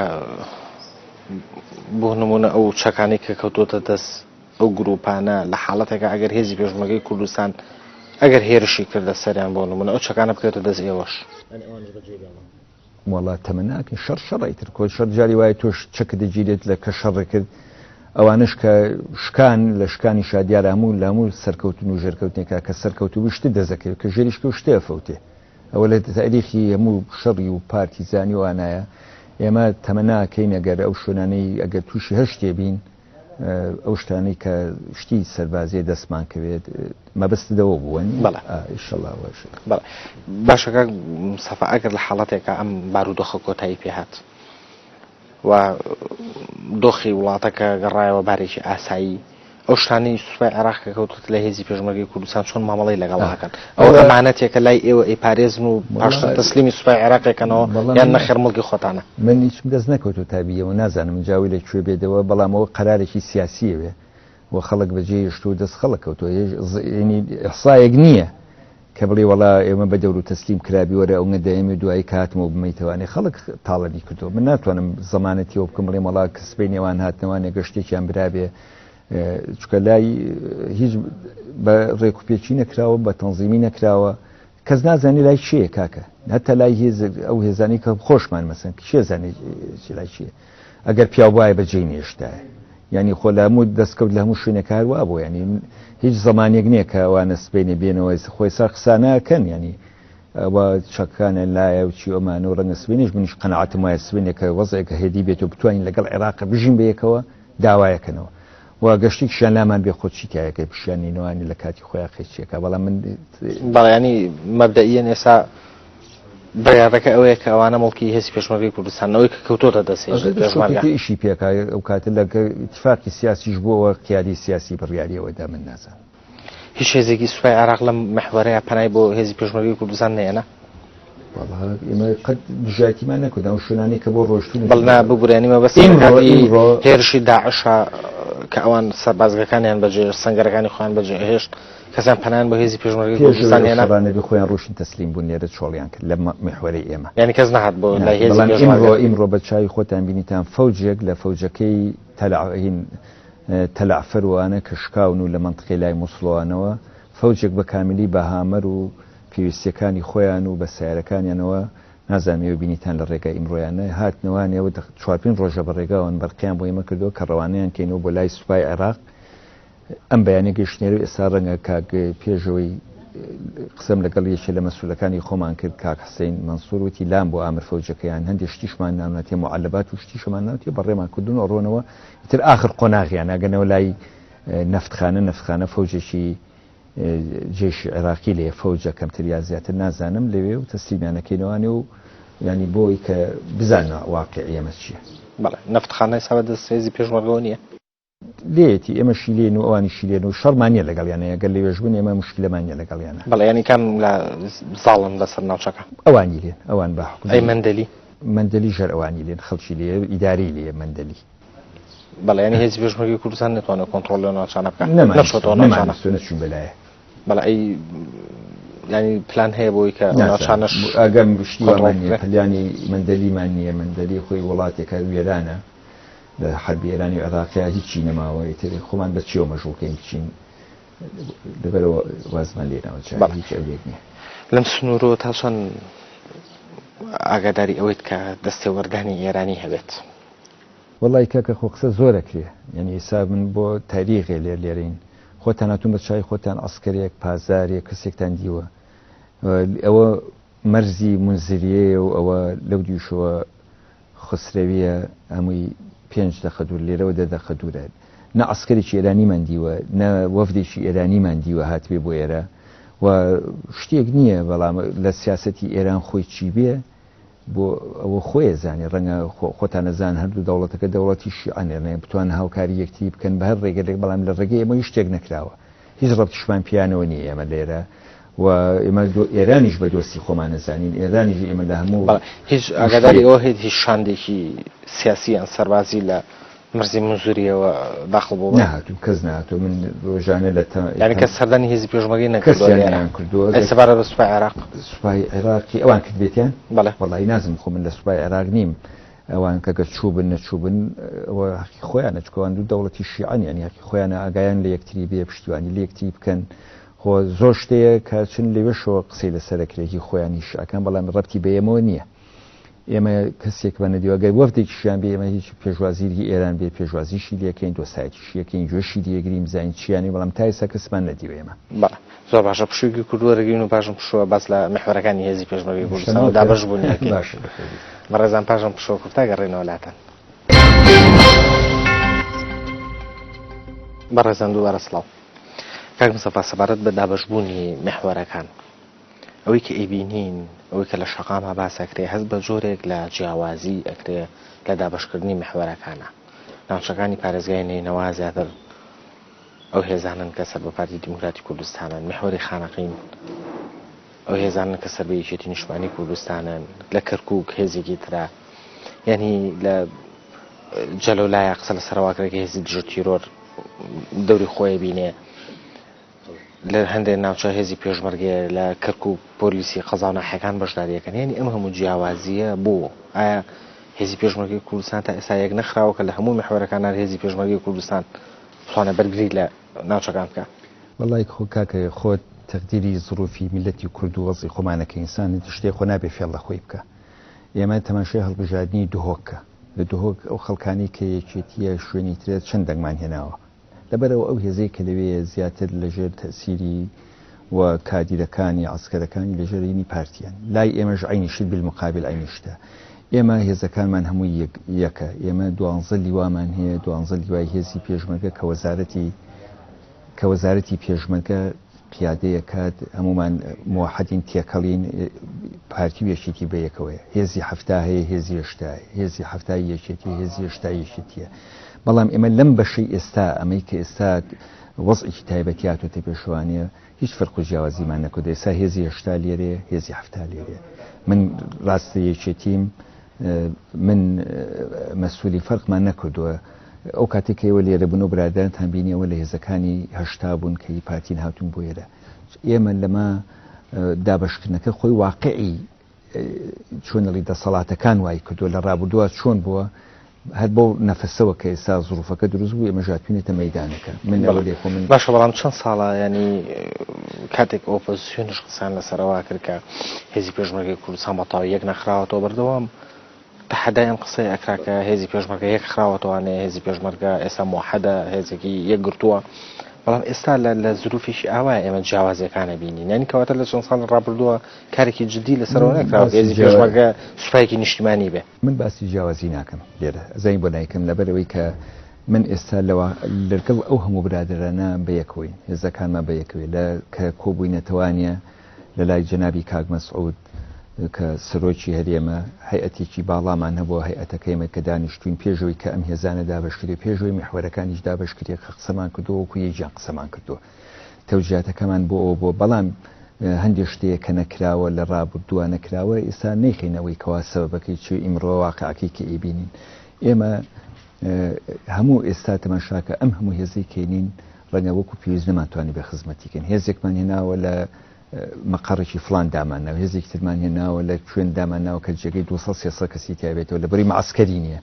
بۆ نمونە ئەو چەکانەی کە کەوتۆتە دەست ئەو گروپانە لە حاڵەتێکا ئەگەر هێزی پێشمەرگەی کوردستان ئەگەر هێرشی کردە سەریان بۆ نمونە ئەو چەکانە بکەوێتە دەست ئێوەش. یانی ئەوانیش بەجێی بێڵن. وەڵا تەمەناکەین شەڕ شەڕە ئیتر کۆ شەڕ جاری وایە تۆش چەکت دەگیرێت لە کە شەڕ کرد ئەوانش کە شکان لە شکانی شادیارە هەموو لە هەموو سەرکەوتن و ژێرکەوتنێکا کە سەرکەوتوو شتت دەزەکەوێت کە ژێریشکە و شتێ فەوتێ ئەوە لە تاریخی هەموو شەڕی و پارتیزانی و ئانایە ئێمە تەمەناکەین ئەگەر ئەو شوێنانەی ئەگەر تووشی هەر شتێ بین ئەو شتانەی کە شتی سەربازیە دەستمان کەوێت مەبەستت ئەوە بووە نیە؟ بەڵێ. ئیشەڵا واشە. بەڵێ باشە کاک مستەفا ئەگەر لە حاڵەتێکا ئەم بارودۆخە کۆتایی پێ هات و دۆخی وڵاتەکە گەڕایەوە بارێکی ئاسایی ئەو شتانەی سوپای عێراق کە کەوتووەتە لای هێزی پێشمەرگەی کوردستان چۆن مامەڵەی لەگەڵ ئەکەن؟ ئەوە ئەمانەتێکە لای ئێوە ئەیپارێزن و پاشتر تەسلیمی سوپای عێراق ئەکەنەوە یان نەخێر موڵکی خۆتانە؟ من هیچم دەست نەکەوتووە تا بیەوە نازانم جاوی لە کوێ بێدەوە بەڵام ئەوە قەرارێکی سیاسیەوێ و خەڵک بەجێ هێشتووە دەست خەڵک کەوتووە یعنی ئیحسایەک نییە کە بڵێ وەڵا ئێمە بە دەور و تەسلیم کرابی وەرە ئەونە دەیەمی دوایی کە هاتمەوە بمەیتەوانێ خەڵک تاڵەبی کردووە من ناتوانم زەمانەتیەوە بکەم بڵێم وەڵا کە سبەی نێوان هاتنەوانێ گەشتێکیان برابێ چکە لای هیچ بە ڕێکوپێکی نەکراوە بە تەنزیمی نەکراوە کەس نازانێ لای کێیە کاکە هەتا لای هێز ئەو هێزانی کە خۆشمان مەسەن کێ زانێ لای کێیە ئەگەر پیاو بایە بەجێی نێشتایە یعنی خۆ لە هەموو دەستکەوت لە هەموو شوێنێک هەر وا بوو یعنی هیچ زمانێک نییە کە ئەوانە سبەینێ بێنەوە خۆی سا قسانەکەن یعنی ئەوە چەکانە لایە و چی ئەمانە و ڕەنگە سبەینێش منیش قەناعەتم وایە سبەینێ کە وەزعێکە هێدی بێت و بتوانین لەگەڵ عێراق بژین بەیەکەوە داوایەکەنەوە و گەشتێکیشیان لامان بێ خۆ چی تایەکەی پشیان نینەوانی لە کاتی خۆیان قەیچیەکە بەڵام من بەڵێ ینی مەبدەئیەن ئێستا بڕیارەکە ئەوەیە کە ئەوانە موڵکی هێزی پێشمەرگەی کوردستان ئەوەی کە کەوتۆتە دەست هێزی پێشمەرگە ئیشی پێکا ئەو کاتە لە ئیتفاقی سیاسیش بووەوە قیادی سیاسی بڕیاریەوە دا من نازانم. هیچ هێزێکی سوپای عێراق لەم محوەرەیە پەنای بۆ هێزی پێشمەرگەی کوردستان نەیەنا؟ وەڵا ئێمە قەت دژایەتیمان نەکرد ئەو شوێنانەی کە بۆ ڕۆشتوون بەڵ نا ببورە یانی مەبەستم لە کاتی هێرشی داعشە کە ئەوان سەربازگەکانیان بەجێ سەنگەرەکانی خۆیان بەجێ هێشت کەسیان پەنایان بۆ هێزی پێشمەرگەی کوردستان هێنا پێش خۆیان ڕۆشتن تەسلیم بوون لێرە چۆڵیان کرد لە میحوەرەی ئێمە یانی کەس نەهات بۆ لای هێزی پێشمەرگە ئیمڕۆ بە چاوی خۆتان بینیتان فەوجێک لە فەوجەکەی تەلعین تەلعفەر وانە کە شکاون و لە مەنتقەی لای موسڵەوانەوە فەوجێک بە کاملی بە هامەر و پێویستیەکانی خۆیان و بە سەیارەکانیانەوە نازانم ئێوە بینیتان لە ڕێگای ئیمڕۆیانە هاتنەوانەوە چوار پێنج ڕۆژە بە ڕێگاوەن بەرقیان بۆ ئێمە کردووە کە ڕەوانەیان کەینەوە بۆ لای سوپای عێراق ئەم بەیانە گەشتنێرە و ئێستا ڕەنگە کاک پێشەوەی قسەم لەگەڵ یەکێ لە مەسولەکانی خۆمان کرد کاک حسین مەنسوور وتی لام بۆ ئامر فەوجەکەیان هەندێک شتیشمان ناونەتێ معلبات و شتیشمان ناوتێ بەڕێمان کردون و ڕۆنەوە ئیتر ئاخر قۆناغیان ئەگەنەوە لای نەفتخانە نەفتخانە فەوجێکی جەیشی عێراقی لێ فەوجە کەمتر یا زیاتر نازانم لەوێ و تەسلیمیانەکەینەوانێ و ینی بۆی کە بزانە واقعی ئەمە چییە. بەڵێ نەفتخانە ئێستا بە دەست هێزی پێشمەرگەوە نییە؟ لێیەتی ئێمە شیلێن و ئەوانی شیلێن و شەڕمان نییە لەگەڵیانە ئەگەر لەوێش بن ئێمە مشکلەمان نییە لەگەڵیانە. بەڵێ ینی کام لە زاڵن لەسەر ناوچەکە؟ ئەوانی لێن ئەوان بە حوکم ئەی مەندەلی؟ مەندەلی ژەر ئەوانی لێن خەڵکی لێ ئیدارەی لێ مەندەلی. بەڵێ یانی هێزی پێشمەرگەی کوردستان نەتوانێت کۆنتڕۆڵ لەو ناوچانە بکات نەچۆتەوە ناوچانە نەچوون بەلایە بەڵێ ئەی ینی پلان هەیە بۆی کە ناوچانەش ئاگەم شتیوامان نییە پلانی مەندەلیمان نییە مەندەلی خۆی وڵاتێکە وێرانە لە حەربی ئێرانی و عێراقیا هیچی نەماوە ئیتر خۆمان بە چیەوە مەشغوڵکەین بچین لەبەرەوە وازمان لێ ناوە هیچ ئەوێک نییە لەم سنوورەوە تا چەند ئاگاداری ئەوەیت کە دەستێوەردانی ئێرانی هەبێت؟ وەڵای کاکە خۆ قسە زۆر ئەکرێ یانی ئیسا من بۆ تاریخێ لێر لێرەین خۆتان هاتوون بە چای خۆتان عەسکەرێک پاسدارێک کەسێکتان دیوە ئەوە مەرزی مونزریەیە و ئەوە لەو دیوشەوە خسرەویە هەمووی پێنج دەقە دوور لێرەوە دە دەقە دوورە نە عەسکەرێکی ئێرانیمان دیوە نە وەفدێکی ئێرانیمان دیوە هاتبێ بۆ ئێرە و شتێک نییە بەڵام لە سیاسەتی ئێران خۆی چی بێ بۆ ئەوە خۆی ئەزانێ ڕەنگە خۆتان ئەزان هەردوو دەوڵەتەکە دەوڵەتی شیعەن ڕەنگە بتوانن هاوکاری یەکتری بکەن بە هەر ڕێگەێک بەڵام لە ڕێگەی ئێمە هیچ شتێک نەکراوە هیچ ڕەبتیشمان پیانەوە نییە ئێمە لێرە و ئێمە ئێرانیش بە دۆستی خۆمان ئەزانین ئێرانیش ئێمە لە هەموو هیچ ئاگاداری ئەوە هیچ شاندێکی سیاسی یان سەربازی لە مرزی منزوریەوە داخڵ بوو؟ نەهاتوو، کەس نەهاتوو. من ڕۆژانە لە یانی کەس سەردانی هێزی پێشمەرگەی نەکردووە کەسیان نەیان کردووە. ئەی سەبارەت بە سوپای عێراق؟ سوپای عێراقی ئەوان کردبێتیان؟ بەڵێ. وەڵایی نازم، خۆ من لە سوپای عێراق نیم. ئەوان کە گەر چووبن نەچووبن ئەوە هەقی خۆیانە، چونکە ئەوان دوو دەوڵەتی شیعەن، یانی هەقی خۆیانە ئاگایان لە یەکتری بێ، پشتیوانی لە یەکتری بکەن. خۆ زۆر شتەیە کە چن لەوێشەوە قسەی لەسەر ئەکرێ هی خۆیان هی شیعەکان، بەڵام ڕەبتی بە ئێمەوە نییە. ئێمە کەسێکمان نەدیوە گەر وەفدێکیشیان بێ ئێمە هیچ پێشوازیی هی ئێران بێ پێشوازیشی لێکەین، دۆستایەتیشی ئەکەین، گوێشی لێگرین بزانین چیانەوێ، بەڵام تا ئێستا کەسمان نەدیوە ئێمە. بەڵێ زۆر باشە پشوویەکی کورت وەرەگرین و پاشان پشووە باس لە میحوەرەکانی هێزی پێشمەرگەی کوردستان و دابەشبوونی ئەکەین. باشە بەخێربێیت. بەڕێزان پاشان پشووە کورتە گەڕێینەوە لاتان. بەڕێزان دووبارە سڵاو. کاک مستەفا سەبارەت بە دابەشبوونی میحوەرەکان ئەوەی کە ئەیبینین، ئەوەی کە لە شەقاما باس ئەکرێ، هەست بە جۆرێک لە جیاوازی ئەکرێ لە دابەشکردنی میحوەرەکانا. ناوچەکانی پارێزگای نەینەوا زیاتر ئەو هێزانەن کە سەر بە پارتی دیموکراتی کوردستانن، میحوەری خانەقین ئەو هێزانەن کە سەر بە یەکێتی نیشتمانی کوردستانن، لە کەرکووک هێزێکی ترە، یانی لە جەلەولایە قسە لەسەر ئەوە ئەکرێ کە هێزی دژە تیرۆر دەوری خۆی بینێ. لە هەندێک ناوچە هێزی پێشمەرگەیە، لە کەرکوک پۆلیسی قەزا و ناحیەکان بەشداری ئەکەن، یانی ئەم هەموو جیاوازییە بۆ؟ ئایا هێزی پێشمەرگەی کوردستان تا ئێستا یەک نەخراوە کە لە هەموو میحوەرەکان هەر هێزی پێشمەرگەی کوردستان بتوانێت بەرگری لە ناوچەکان بکات؟ وەڵای خۆ کاکە خۆت تەقدیری زروفی میللەتی کورد و وەزعی خۆمان ئەکەی، ئینسان شتێ خۆ نابێ فێڵ لە خۆی بکا. ئێمە تەماشای هەڵبژاردنی دهۆک کە، لە دهۆک ئەو خەڵکانەی کە یەکێتییە شوێنی ترە چەند دەنگمان هێناوە؟ لەبەرئەوە ئەو هێزەی کە لەوێیە زیاتر لەژێر تەئسیری و کادیرەکانی عەسکەرەکانی لەژێر ینی پارتیان. لای ئێمەش عەینی شت بالمقابل عەینی شتە. ئێمە هێزەکانمان هەمووی یەک یەکە. ئێمە دوانزە لیوامان هەیە، دوانزە لیوای هێزی پێشمەرگە کە وەزارەتی کە وەزارەتی پێشمەرگە قیادەی ئەکات، هەموومان موەحەدین تێکەڵین، پارتی و یەکێتی بەیەکەوەیە. هێزی 70 هەیە، هێزی 80 هەیە. هێزی 70ی یەکێتی، هێزی 80ی یەکێتییە. بەڵام ئێمە لەم بەشەی ئێستا، ئەمەی کە ئێستا وەزعێکی تایبەتی هاتۆتە پێشەوانێ، هیچ فەرق و جیاوازیمان نەکردووە. ئێستا هێزی 80 لێرەیە، هێزی 70 لێرەیە. من ڕاستە یەکێتیم، من مەسوولی فەرقمان نەکردووە. ئەو کاتێک کە ئێوە لێرە بوون و برادەرانتان بینی ئەوە لە هێزەکانی 80 بوون کە ئی پارتین هاتوون بۆ ئێرە. ئێمە لەمە دابەشکردنەکە خۆی واقعی چۆن ئەڵی دەسەڵاتەکان وای کردووە لە ڕابردووە چۆن بووە هەر بەو نەفەسەوە کە ئێستا زروفەکە دروست بوو ئێمە ژاتوینێتە مەیدانەکە من لەوە لێ خۆ من باشە بەڵام چەند ساڵە ینی کاتێک ئۆپۆزیسیۆنیش قسەیان لەسەرەوە کرد کە هێزی پێشمەرگەی کوردستان بە تەواوی یەک نەخراوەتەوە بەردەوام تەحەدای ئەم قسەیە ئەکرا کە هێزی پێشمەرگە یەک خراوەتەوانێ هێزی پێشمەرگە ئێستا موحەدە هێزێکی یەکگرتووە بەڵام ئێستا لە لە زروفێکی ئاوایە ئێمە جیاوازیەکانە بینین یانی کەواتە لە چەند ساڵی ڕابردووە کارێکی جدی لەسەرەوە نەکراوە هێزی پێشمەرگە سوپایەکی نیشتیمانی بێ. من باسی جیاوازی ناکەم لێرە ئەزانی بۆ نایکەم لەبەرئەوەی کە من ئێستا لەوە لەگەڵ ئەو هەموو برادەرانە بەیەکەوەین هێزەکانمان بەیەکەوەی لە کە کۆبووینەتەوانە لە لای جەنابی کاک مەسعود کە سەرۆکی هەرێمە هەیئەتێکی باڵامان هەبووە هەیئەتەکەی ئێمە کە دانیشتوین پێشەوەی کە ئەم هێزانە دابەشکرێ پێشەوەی میحوەرەکانیش دابەشکرێ کە قسەمان کردووە وەکو یەکیان قسەمان کردووە تەوجیهاتەکەمان بۆ ئەوە بووە بەڵام هەندێ شتەیە کە نەکراوە لە ڕابردووە نەکراوە ئێستا نەیخەینەوەی کەوا سەبەبەکەی چی ئیمڕۆ واقعەکەی کە ئەیبینین ئێمە هەموو ئێستا تەماشاکە ئەم هەموو هێزەی کەینین ڕەنگە وەکو پێویست نەمانتوانی بێ خزمەتی کەین هێزێکمان هێناوە لە مەقەڕێکی فڵان دامانناوە هێزێکی ترمان هێناوە لە کوێن دامانناوە کە جێگەی 200 300 کەسی تایبێتەوە لە بەری معسکەری نییە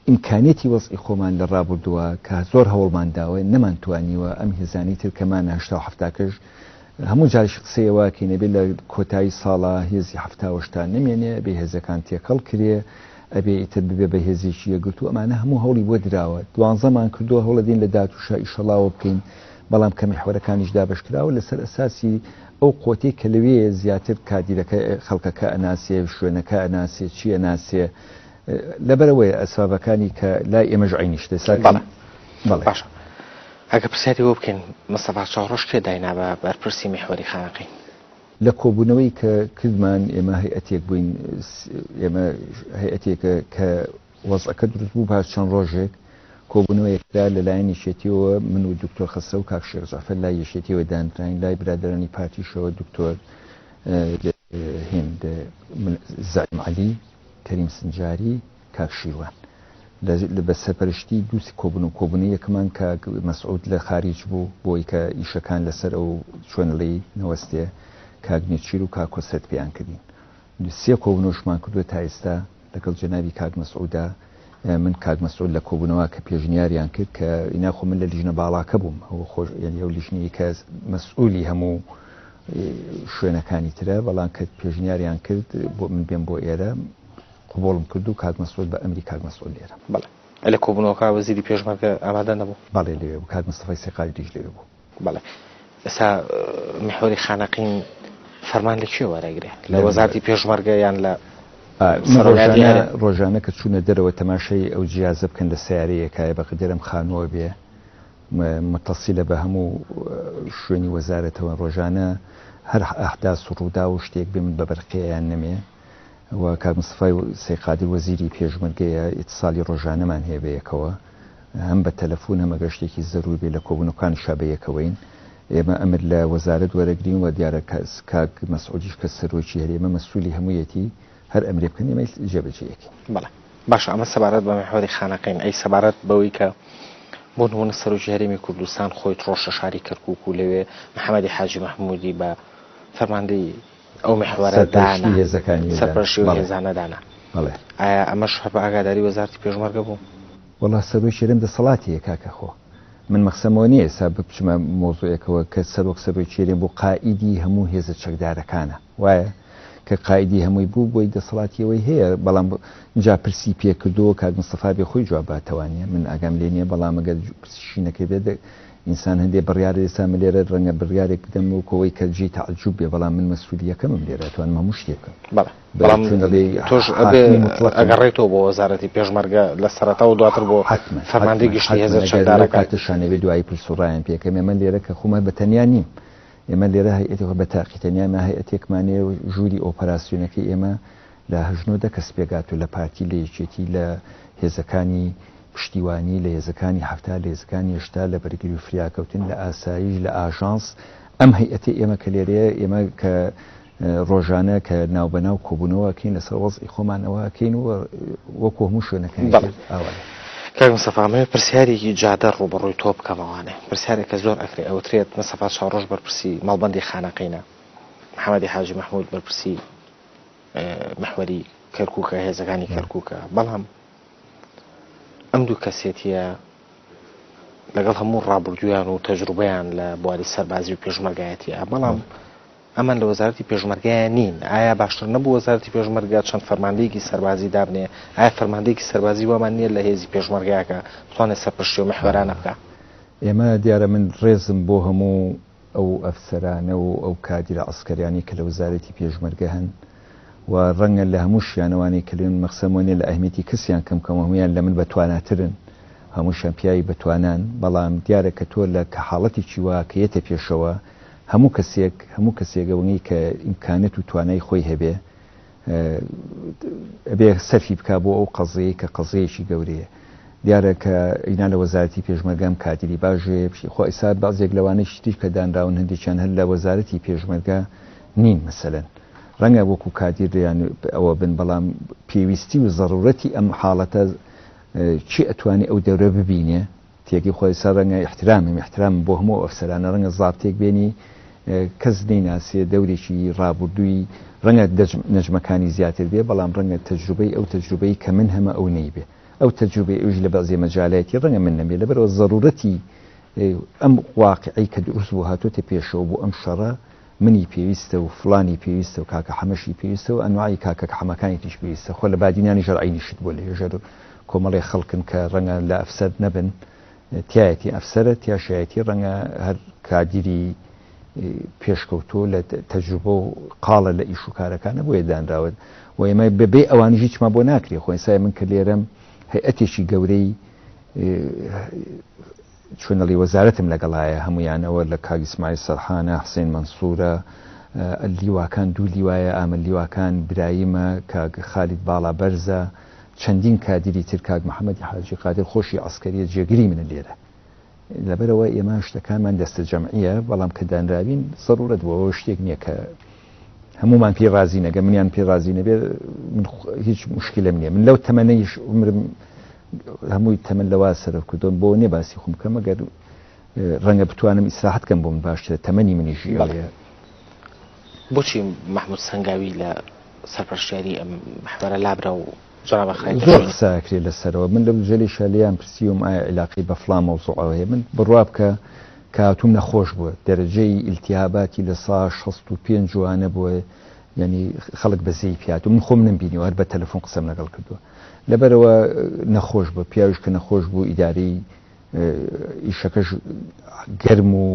ئیمکانیەتی وەزعی خۆمان لە ڕابردووە کە زۆر هەوڵمان داوە نەمانتوانیوە ئەم هێزانەی تر کەمانە 80 و حەفتاکەش هەموو جاریش قسەی ئەوە ئەکەین ئەبێ لە کۆتایی ساڵا هێزی 70 و 80 نەمێنێ ئەبێ هێزەکان تێکەڵ کرێ ئەبێ ئیتر ببێ بە هێزێکی یەکگرتوو ئەمانە هەموو هەوڵی بۆ دراوە دوانزەمان کردووە هەوڵەدەین لە داهاتووشا ئیشەڵاوە بکەین بەڵام کە میحوەرەکانیش دابەشکراوە لەسەر ئەساسی ئەو قۆتەی کە لەوێ زیاتر کادیرەکە خەڵکەکە ئەناسێ شوێنەکە ئەناسێ چی ئەناسێ لەبەرئەوەیە ئەسبابەکانی کە لای ئێمەش عەینی شتە ئێستا بەڵێ بەڵێ باشە ئەگەر پرسیاری بۆ بکەین مستەفا چاوڕەش کێ داینا بە بەرپرسی میحوەری خانەقین؟ لە کۆبوونەوەی کە کردمان ئێمە هەیئەتێک بووین ئێمە هەیئەتێکە کە وەزعەکە دروست بوو پاش چەند ڕۆژێک کۆبوونەوەیەک کرا لەلایەن یەکێتیەوە من و دکتۆر خەسرەو و کاک شێخ جەعفەر لای یەکێتیەوە دانراین لای برادەرانی پارتیشەوە دکتۆر هند زەعیم عەلی کەریم سنجاری کاک شیروان. لە بە سەرپەرشتی دوو کۆبوون و کۆبوونەوەی یەکەمان کاک مەسعود لە خاریج بوو بۆی کە ئیشەکان لەسەر ئەو چۆنڵی نەوەستێ کاک نێچیر و کاک کۆسرەت پێیان کردین. سێ کۆبوونەوەشمان کردووە تا ئێستا لەگەڵ جەنابی کاک مەسعودا. من کاک مەسعود لە کۆبوونەوە کە پێشنیاریان کرد کە ئینا خۆ من لە لیژنە باڵاکە بووم، ئەوە خۆش یعنی ئەو لیژنەی کە مەسئولی هەموو شوێنەکانی ترە، بەڵام کە پێشنیاریان کرد بۆ من بێم بۆ ئێرە قبوڵم کرد و کاک مەسعود بە ئەمری کاک مەسعود لێرە. بەڵێ لە کۆبوونەوەکە وەزیری پێشمەرگە ئامادە نەبوو؟ بەڵێ لەوێ بوو، کاک مستەفای سەیقادریش لەوێ بوو. بەڵێ ئێستا میحوەری خانەقین فەرمان لە کوێ وەرەگرێ؟ لە وەزارەتی پێشمەرگە یان لە سەرۆکایەتی هەرێم؟ ڕۆژانە کە چوونە دەرەوە تەماشای ئەو جیازە بکەن لە سەیارەیەکایە بە قەدەر ئەم خانووە بێ متەسیلە بە هەموو شوێنی وەزارەتەوە ڕۆژانە هەر ئەحداس و ڕووداو و شتێک بێ من بە بەرقیەیان نەمێ و کاک مستەفای سەی قادر وەزیری پێشمەرگەیە ئیتسالی ڕۆژانەمان هەیە بەیەکەوە هەم بە تەلەفون هەم ئەگەر شتێکی زەرور بێ لە کۆبوونەکانیشا بەیەکەوەین ئێمە ئەمر لە وەزارەت وەرەگرین و دیارە کاک مەسعودیش کە سەرۆکی هەرێمە مەسولی هەموویەتی هەر ئەمرێ بکەن ئێمە جێبەجێ ئەکەین. بەڵێ باشە ئەمە سەبارەت بە میحوەری خانەقین ئەی سەبارەت بەوەی کە بۆ نموونە سەرۆکی هەرێمی کوردستان خۆی ڕۆشتە شاری کەرکوک و لەوێ محەمەدی حاجی مەحمودی بە فەرماندەی ئەو میحوەرە سەرپەرشتی دانا هێزەکانی دانا سەرپەرشتی ئەو بەڵێ هێزانە دانا بەڵێ. ئایا ئەمەش هەر بە ئاگاداری وەزارەتی پێشمەرگە بوو؟ وەڵا سەرۆکی هەرێم دەسەڵاتی هەیە کاکە خۆ من مەخسەمەوە نیە ئێستا بچمە مەوزوعێکەوە کە سەرۆک سەرۆکی هەرێم بوو قائیدی هەموو هێزە چەکدارەکانە وایە کە قائیدی هەمووی بوو بۆی دەسەڵاتی ئەوەی هەیە بەڵام جا پرسی پێ کردووە کاک مستەفا بێ خۆی جواب باتەوە نیە من ئاگام لێ نیە بەڵام ئەگەر پرسیشی نەکردبێت ئینسان هەندێ بڕیار ئێستا من لێرە ڕەنگە بڕیارێک بدەم وەکو ئەوەی کە جێی تەعەجوب بێ بەڵام من مەسولیەکەمم لێرە ئەتوانم هەموو شتێ بکەم. بەڵێ بەڵام تۆش ئەبێ ئەگەڕێیتەوە بۆ وەزارەتی پێشمەرگە لە سەرەتا و دواتر بۆ فەرماندەی گشتی هێزە چەکدارەکان. کاتیشان ئەبێ دوایی پرس و ڕایان پێ کەم ئێمە لێرە کە خۆمان بە تەنیا نیم ئێمە لێرە هەیئەتی خۆ بە تاقی تەنیا ئێمە هەیئەتێکمان هەیە و ژووری ئۆپەراسیۆنەکەی ئێمە لە هەشت نۆ دە کەس پێکهاتووە لە پارتی لە یەکێتی لە هێزەکانی پشتیوانی لە هێزەکانی 70 لە هێزەکانی 80 لە بەرگری و فریاکەوتن لە ئاسایش لە ئاژانس ئەم هەیئەتەی ئێمە کە لێرەیە ئێمە کە ڕۆژانە کە ناوبەناو کۆبوونەوە ئەکەین لەسەر وەزعی خۆمان ئەوە ئەکەین و وەکو هەموو شوێنەکانی تر ئاوایە. کاک مستەفا ئەمەوێ پرسیارێکی جادە ڕووبەڕووی تۆ بکەمەوانێ پرسیارێک کە زۆر ئەکرێ ئەوترێت مستەفا چاوڕەش بەرپرسی مەڵبەندی خانەقینە محەمەدی حاجی مەحمود بەرپرسی محوەری کەرکوکە هێزەکانی کەرکوکە بەڵام ئەم دوو کەسێتیە لەگەڵ هەموو ڕابردوویان و تەجروبەیان لە بواری سەربازی و پێشمەرگایەتیە بەڵام ئەمان لە وەزارەتی پێشمەرگەیا نین، ئایا باشتر نەبوو وەزارەتی پێشمەرگە چەند فەرماندەیەکی سەربازی دابنێ، ئایا فەرماندەیەکی سەربازی وامان نیە لە هێزی پێشمەرگەیا کە بتوانێ سەرپەرشتی ئەو میحوەرانە بکا؟ ئێمە دیارە من ڕێزم بۆ هەموو ئەو ئەفسەرانە و ئەو کادیرە عەسکەریانەی کە لە وەزارەتی پێشمەرگە هەن و ڕەنگە لە هەمووشیان ئەوانەی کە لێن مەخسەم وەنیە لە ئەهمیەتی کەسیان کەم کەم هەموویان لە من بەتواناترن هەمووشیان پیاوی بەتوانان بەڵام دیارە کە تۆ لە کە حاڵەتێکی وا کە یەتە پێشەوە هەموو کەسێک هەموو کەسێک ئەوەی کە ئیمکانەت و توانای خۆی هەبێ ئەبێ سەرفی بکا بۆ ئەو قەزیەی کە قەزیەیەکی گەورەیە دیارە کە ئینا لە وەزارەتی پێشمەرگەم کادری باش هەیە پشی خۆ ئیسا بەعزێک لەوانەیش تریش کە دانراون هەندێکیان هەر لە وەزارەتی پێشمەرگە نین مەسەلەن ڕەنگە وەکو کادیر یان ئەوە بن بەڵام پێویستی و زەڕورەتی ئەم حاڵەتە چی ئەتوانێ ئەو دەورە ببینێ تێگەی خۆی سەر ڕەنگە ئیحترامم ئیحترامم بۆ هەموو ئەو ئەفسەرانە ڕەنگە زابتێک بێنی کەس نەیناسێ دەورێکی ڕابوردووی ڕەنگە نەجمەکانی زیاتر بێ بەڵام ڕەنگە تەجروبەی ئەو تەجروبەی کە من هەمە ئەو نەیبێ ئەو تەجروبەی ئەویش لە بەعزێ مەجالایەتی ڕەنگە من نەمبێ لەبەرئەوە زەرورەتی ئەم واقعەی کە دروست بوو هاتۆتە پێشەوە بۆ ئەم شەڕە منی پێویستە و فڵانی پێویستە و کاکە حەمەشی پێویستە و ئەنواعی کاکە حەمەکانی تریش پێویستە خۆ لە بادینانیش هەر عەینی شت بووە لەوێش هەر کۆمەڵێ خەڵکن کە ڕەنگە لە ئەفسەر نەبن تیایەتی ئەفسەرە تیاشایەتی ڕەنگە هەر کادیری پێشکەوتوو لە تەجروبە و قاڵە لە ئیش و کارەکانە بۆیە دانراوە و ئێمە بەبێ ئەوانیش هیچمان بۆ ناکرێ خۆ ئێستا من کە لێرەم هەیئەتێکی گەورەی چۆنەڵی وەزارەتم لەگەڵایە هەموویانەوە لە کاک ئیسماعیل سەرحانە، حسین مەنسوورە، لیواکان دوو لیوایە ئامە لیواکان برایمە، کاک خالید باڵا بەرزە، چەندین کادیری تر کاک محەمەدی حاجی قادر خۆشی عەسکەریە جێگری منە لێرە. لەبەرئەوە ئێمە شتەکانمان دەستەجەمعیە بەڵام کە دانراوین زەرورەت بووە ئەوە شتێک نییە کە هەمومان پێی ڕازی نەگە منیان پێ ڕازی نەبێ من هیچ مشکلم نییە من لەو تەمەنەیش عمرم هەمووی تەمەن لەوا سەرف کردوم بۆ نیە باسی خۆم بکەم ئەگەر ڕەنگە بتوانم ئیسراحەت کەم بۆ من باشترە تەمەنی منیش ئەوەیە. بۆچی مەحمود سەنگاوی لە سەرپەرشتیاری ئەم محوەرە لابرا و جەنابە خرایتە زۆر قسە ئەکرێ لەسەرەوە من لەو جەلیشا لێیان پرسیوم ئایا عیلاقەی بە فڵان مەوزوعەوە هەیە من بڕوا بکە کە هاتووم نەخۆش بووە دەرەجەی ئیلتیهاباتی لە سا 65 جوانە بووە یعنی خەڵک بەزەی پیات و من خۆم نەمبینیوە هەر بە تەلەفۆن قسەم لەگەڵ کردووە لەبەرەوە نەخۆش بوو پیاویش کە نەخۆش بوو ئیدارەی ئیشەکەش گەرم و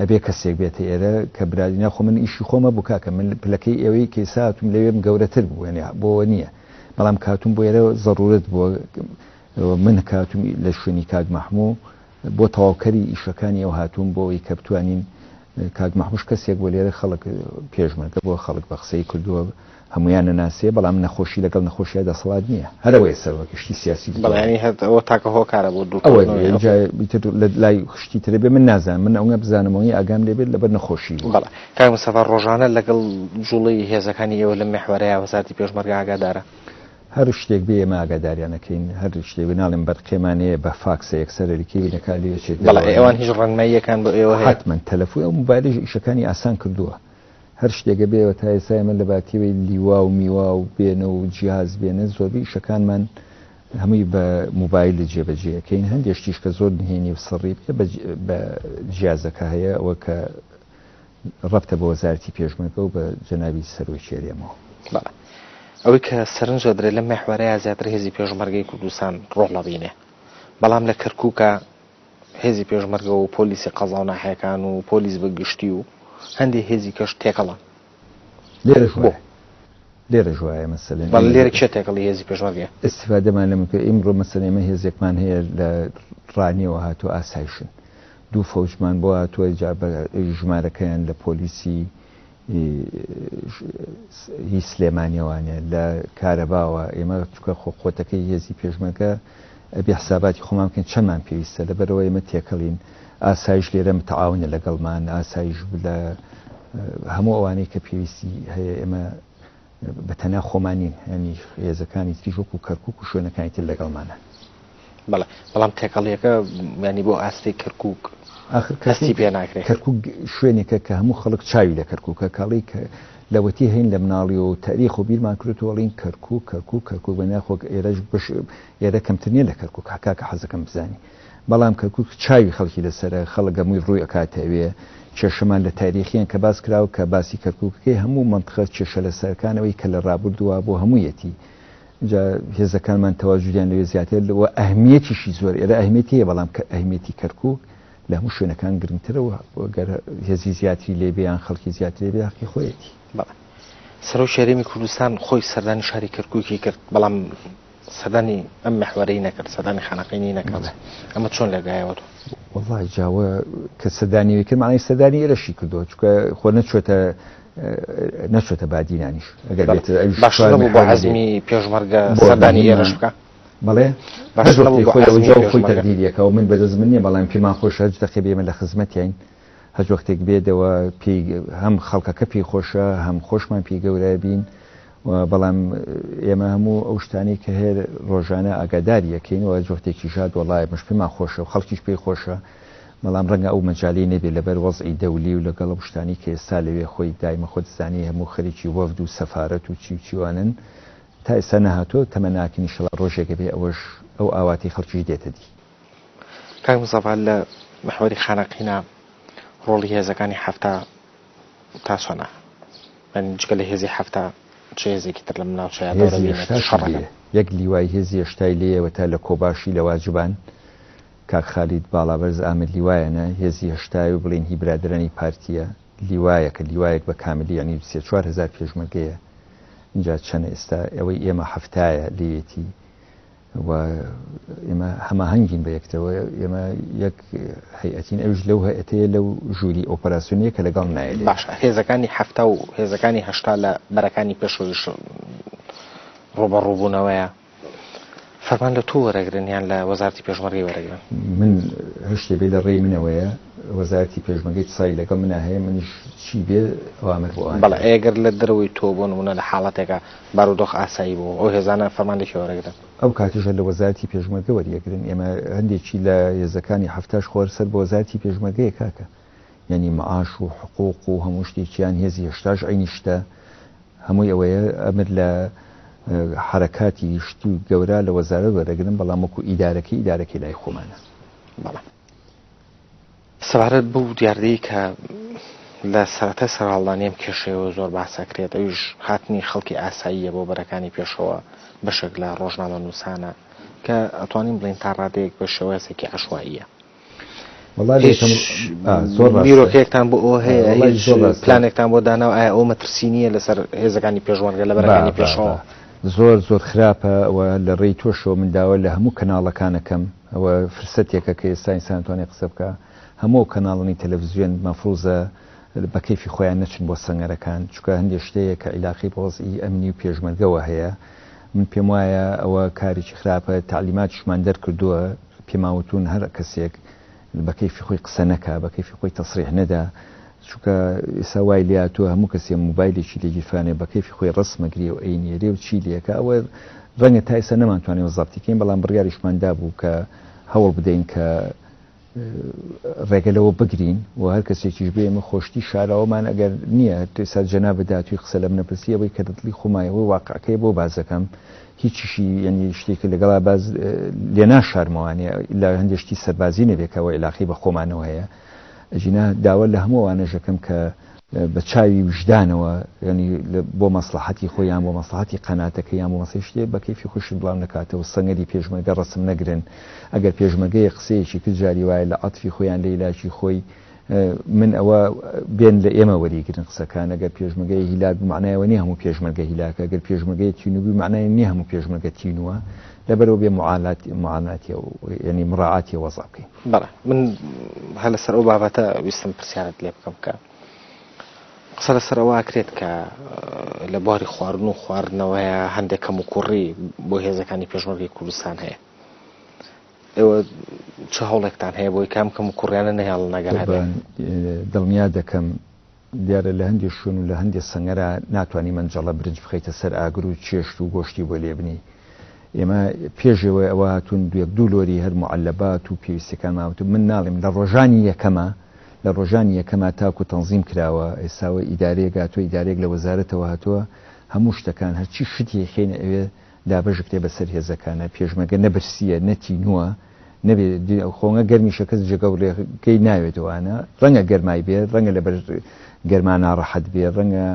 ئەبێ کەسێک بێتە ئێرە کە برادی ناخۆ من ئیشی خۆمە بوو کاکە من پلەکەی ئێوەی کە ئێستا هاتووم لەوێم گەورەتر بوو یعنی بۆوە نییە بەڵام کاتوم بۆ ئێرە زەڕورەت بووە من کاتوم لە شوێنی کاک مەحموو بۆ تەواوکەری ئیشەکانی ئەو هاتووم بۆ ئەوەی کە بتوانین کاک مەحموش کەسێک بۆ لێرە خەڵک پێشمەرگە بۆ خەڵک بە قسەی کردووە هەموویان نەناسێ بەڵام نەخۆشی لەگەڵ نەخۆشیا دەسەڵات نییە هەر ئەوەیە سەرۆک شتی سیاسی بەڵێ یانی هەر ئەوە تاکە هۆکارە بۆ دوور ئەوە کەوتنەوەی ئەو. جا ئیتر لە لای شتی ترە بێ من نازانم من ئەونە بزانم ئەوەی ئاگام لێ بێت لەبەر نەخۆشی بووە. بەڵێ کاک مستەفا ڕۆژانە لەگەڵ جوڵەی هێزەکانی ئێوە لەم میحوەرەیا وەزارەتی پێشمەرگە ئاگادارە؟ هەر شتێک بێ ئێمە ئاگاداریان ئەکەین هەر شتێک بێ ناڵێم بەرقێمان هەیە بە فاکسە یەکسەر ئەلیکەی بینەکا لێ ئەچێت بەڵێ ئێوان هیچ ڕێنماییەکان بۆ ئێوە هەیە؟ حەتمەن تەلەفۆن ئەو مۆبایلەش ئیشەکانی ئاسان کردووە. هەر شتێک ئەبێ تا ئێستا ئێمە لە باتیەوەی لیوا و میوا و بێنە و جیهاز بێنە زۆربەی ئیشەکانمان هەمووی بە موبایل جێبەجێ ئەکەین هەندێک شتیش کە زۆر نهێنی و سڕی بێ بە جیازەکە هەیە ئەوە کە ڕەبتە بە وەزارەتی پێشمەرگە و بە جەنابی سەرۆکی هەرێمەوە. بەڵێ. ئەوەی کە سەرنج ئەدرێ لەم میحوەرەیا زیاتر هێزی پێشمەرگەی کوردستان ڕۆڵ ئەبینێ. بەڵام لە کەرکووکا هێزی پێشمەرگە و پۆلیسی قەزا و ناحیەکان و پۆلیس بە گشتی و هەندێ هێزی کەش تێکەڵن. لێرەش وایە. لێرەش وایە مەسەلەن. بەڵێ لێرە کێ تێکەڵی هێزی پێشمەرگەیە؟ ئیستیفادەمان لەمە کرد ئیمڕۆ مەسەلەن ئێمە هێزێکمان هەیە لە ڕانیەوە هاتووە ئاسایشن دوو فەوجمان بۆ هاتووە جا بە ژمارەکەیان لە پۆلیسی هی سلێمانیەوانە لە کارەباوە ئێمە چکە خۆ قۆتەکەی هێزی پێشمەرگە ئەبێ حساباتی خۆمان بکەین چەندمان پێویستە لەبەرەوە ئێمە تێکەڵین ئاسایش لێرە متعاونە لەگەڵمان ئاسایش لە هەموو ئەوانەی کە پێویستی هەیە ئێمە بە تەنها خۆمان نین یانی هێزەکانی تریش وەکو کەرکوک و شوێنەکانی تر لەگەڵمانن. بەڵێ بەڵام تێکەڵیەکە یانی بۆ ئاستی کەرکوک ئاخر هەستی پێ ناکرێ. کەرکوک شوێنێکە کە هەموو خەڵک چاوی لە کەرکوکە کاڵی کە لەوەتی هەین لە مناڵی و تاریخ و بیرمان کردوەوە ئەڵین کەرکوک کەرکوک کەرکوک بە ناخۆک ئێرەش بش ئێرە کەمتر نییە لە کەرکوک کاکە حەزەکەم بزانی بەڵام کەرکوک چاوی خەڵکی لەسەرە، خەڵک هەمووی ڕووی ئەکاتە ئەوێ، کێشەمان لە تاریخیان کە باس کراوە کە باسی کەرکوکەکەی هەموو مەنتقە کێشە لەسەرەکان ئەوەی کە لە ڕابوردووا بۆ هەموویەتی جا هێزەکانمان تەواجودیان لەوێ زیاتر و ئەهمیەتیشی زۆر ئێرە ئەهمیەتی هەیە بەڵام کە ئەهمیەتی کەرکوک لە هەموو شوێنەکان گرنگترە و گەر هێزی زیاتری لێ بێ یان خەڵکی زیاتر لێ بێ هەقی خۆیەتی. بەڵێ سەرۆکی هەرێمی کوردستان خۆی سەردانی شاری کەرکوکی کرد بەڵام سەردانی ئەم میحوەرەی نەکرد، سەردانی خانەقینی نەکرد، ئەمە چۆن لێکدایەوە تۆ؟ وەڵای جاوە کە سەردانی وی کرد معنای سەردانی ئێرەشی کردووە چونکە خۆ نەچۆتە نەچۆتە بادینانیش ئەگەر بێت ئەویش باش نەبوو بۆ عەزمی پێشمەرگە سەردانی ئێرەش بکا؟ بەڵێ باش نەبوو بۆ خۆی عەزمی جاو خۆی پێشمەرگە؟ تەقدیریەکەەوە من بەدەست من نییە بەڵام پێمان خۆشە هەرچ دەقێ بێمە لە خزمەتیین هەچ وەختێک بێدەوە پێی هەم خەڵکەکە پێی خۆشە هەم خۆشمان پێی گەورە بین و بەڵام ئێمە هەموو ئەو شتانەی کە هەیە ڕۆژانە ئاگاداری ئەکەین و جۆختێکیش هات وەڵا ئێمەش پێمان خۆشە و خەڵکیش پێی خۆشە بەڵام ڕەنگە ئەو مەجالی نەبێ لەبەر وەزعی دەولی و لەگەڵ ئەو شتانەی کە ئێستا لەوێ خۆی دایمە خۆت زانی هەموو خەریکی وەفد و سەفارەت و چی و چیوانن تا ئێستا نەهاتووە تەمەناکەین ئیشەڵا ڕۆژێک ئەبێ ئەوەش ئەو ئاواتی خەڵکیش دێتە دی. کاک مستەفا لە محوەری خانەقینا ڕۆڵی هێزەکانی 70 تا چۆنە؟ یانی جگە لە هێزی 70 چ هێزێکی تر لەم ناوچەیە دەورە هێزی بینێت هەشتاشی شەڕەکەن؟ لێیە یەک لیوای هێزی هەشتای لێیەوە تا لە کۆباشی لە واجبان کاک خالید باڵابەرز ئامر لیوایەنە هێزی هەشتای و بڵێین هی برادەرانی پارتیە لیوایەکە لیوایەک بە کاملی یانی سێ 4000 پێشمەرگەیە ئینجا چەنە ئێستا ئەوەی ئێمە هەفتایە لێیەتی و ئێمە هەماهەنگین بە یەکترەوە ئێمە یەک هەیئەتین ئەویش لەو هەیئەتەیە لەو ژووری ئۆپەراسیۆنەیە کە لەگەڵ نایە لێرە. باشە هێزەکانی 70 و هێزەکانی 80 لە بەرەکانی پێشەوەیش ڕووبەڕووبوونەوەیە فەرمان لە تۆ وەرەگرن یان لە وەزارەتی پێشمەرگەی وەرەگرن؟ من هەر شتێ بێ لە ڕێی منەوەیە. وەزارەتی پێشمەرگەی اتصالی لەگەڵ منا هەیە، منیش چی بێ ئەوامر بۆ ئەوان بەڵێ، ئەگەر لە دەرەوەی تۆ بۆ نموونە لە حاڵەتێکا بارودۆخ ئاسایی بوو، ئەو هێزانە فەرمان لە کێ وەرەگرن؟ ئەو کاتیش هەر لە وەزارەتی پێشمەرگە وەریەگرن، ئێمە هەندێکی لە هێزەکانی حەفتاش خۆ هەر سەر بە وەزارەتی پێشمەرگەیە کاکە، یانی معاش و حقوق و هەموو شتێکیان، هێزی هەشتاش عەینی شتە، هەمووی ئەوەیە ئەمر لە حەرەکاتی شتی گەورە لە وەزارەت وەرەگرن، بەڵام وەکو ئیدارەکەی ئیدارەکەی لای خۆمانە. بەڵێ. سەبارەت بەو دیاردەی کە لە سەرەتای سەرهەڵدانی ئەم کێشەیەوە زۆر باس ئەکرێت ئەویش هاتنی خەڵکی ئاساییە بۆ بەرەکانی پێشەوە بەشێک لە ڕۆژنامەنووسانە کە ئەتوانین بڵێین تا ڕادەیەک بە شێوازێکی عەشوائیە. هیچ بیرۆکەیەکتان بۆ ئەوە هەیە؟ هیچ پلانێکتان بۆ داناوە؟ ئایا ئەوە مەترسی نییە لەسەر هێزەکانی پێشمەرگە لە بەرەکانی پێشەوە؟ زۆر زۆر خراپە و لە ڕێی تۆشەوە من داوا لە هەموو کەناڵەکانەکەم ئەوە فرسەتێکە کە ئێستا ئینسان توانێت قسە بکا هەموو ئەو کەناڵانی تەلەفزیۆن مەفروزە بە کەیفی خۆیان نەچن بۆ سەنگەرەکان چونکە هەندێ شتەیە کە عیلاقەی بە وەزعی ئەمنی و پێشمەرگەوە هەیە من پێم وایە ئەوە کارێکی خراپە تەعلیماتیشمان دەرکردووە پێمان وتوون هەر کەسێک بە کەیفی خۆی قسە نەکا بە کەیفی خۆی تەسریح نەدا چونکە ئێستا وای لێهاتووە هەموو کەسێ موبایلێکی لێ گیرفانێ بە کەیفی خۆی ڕەسمەگرێ و ئەینێرێ و چی لێکا ئەوە ڕەنگە تا ئێستا نەمانتوانیوە زەبتی کەین بەڵام بڕیاریشمان دابوو کە هەوڵ بدەین کە ڕێگە لەوە بگرین و هەر کەسێکیش بێ ئێمە خۆشتی شاراوەمان ئەگەر نییە تۆ ئێستا جەنابت داهاتووی قسە لە منە پرسی ئەوەی کە لە دڵی خۆمایە ئەوەی واقعەکەیە بۆ بازەکەم هیچیشی یعنی شتێکی لەگەڵا باز لێ ناشارمەوانێ لە هەندێک شتی سەربازی نەبێ کە ئەوە عیلاقەی بە خۆمانەوە هەیە ئەگینا داوا لە هەموو ئەوانەش ئەکەم کە بە چاوی ویژدانەوە یانی بۆ مەسڵەحەتی خۆی یان بۆ مەسڵەحەتی قەناتەکەی یان بۆ مەسەی شتێ بە کەیفی خۆی شت بڵاو نەکاتەوە سەنگەری پێشمەرگە ڕەسم نەگرن ئەگەر پێشمەرگەیە قسەیەکی کرد جاری وایە لە عەتفی خۆی یان لەیلاکی خۆی من ئەوە بێن لە ئێمە وەریگرن قسەکان ئەگەر پێشمەرگەیە هیلاک بوو مەعنای ئەوە نییە هەموو پێشمەرگە هیلاکە ئەگەر پێشمەرگەیە تینوو بوو مەعنای نییە هەموو پێشمەرگە تینووە لەبەرەوە بێ معالات معاناتی یعنی مراعاتی وەزع بکەین. بەڵێ من هەر لەسەر ئەو بابەتە ویستم پرسیارت لێ بکەم کە قسە لەسەر ئەوە ئەکرێت کە لە بواری خواردن و خواردنەوەیە هەندێک کەم و کوڕی بۆ هێزەکانی پێشمەرگەی کوردستان هەیە ئێوە چ هەوڵێکتان هەیە بۆی کام کەم و کوڕیانە نەهێڵن ئەگەر هەبێ؟ دڵنیا دەکەم دیارە لە هەندێ شوێن و لە هەندێ سەنگەرا ناتوانی مەنجەڵە برنج بخەیتە سەر ئاگر و چێشت و گۆشتی بۆ لێبنی. ئێمە پێش ئێوە ئەوە هاتوون دوێک دوو لۆری هەر موعەلەبات و پێویستیەکان ماوەتە. من ناڵێم لە ڕۆژانی یەکەما لە ڕۆژانی یەکەما تاکو تەنزیم کراوە ئێستاوە ئیدارەیەک هاتووە ئیدارەیەک لە وەزارەتەوە هاتووە هەموو شتەکان هەرچی شتی خێنە ئەوێ دابەش بکرێ بەسەر هێزەکانا پێشمەرگە نە برسیە نە تینووە نەبێ خۆنگە گەرمیشە کەس جێگە و ڕێگەی ناوێتەوانە ڕەنگە گەرمای بێ ڕەنگە لەبەر گەرما ناڕەحەت بێ ڕەنگە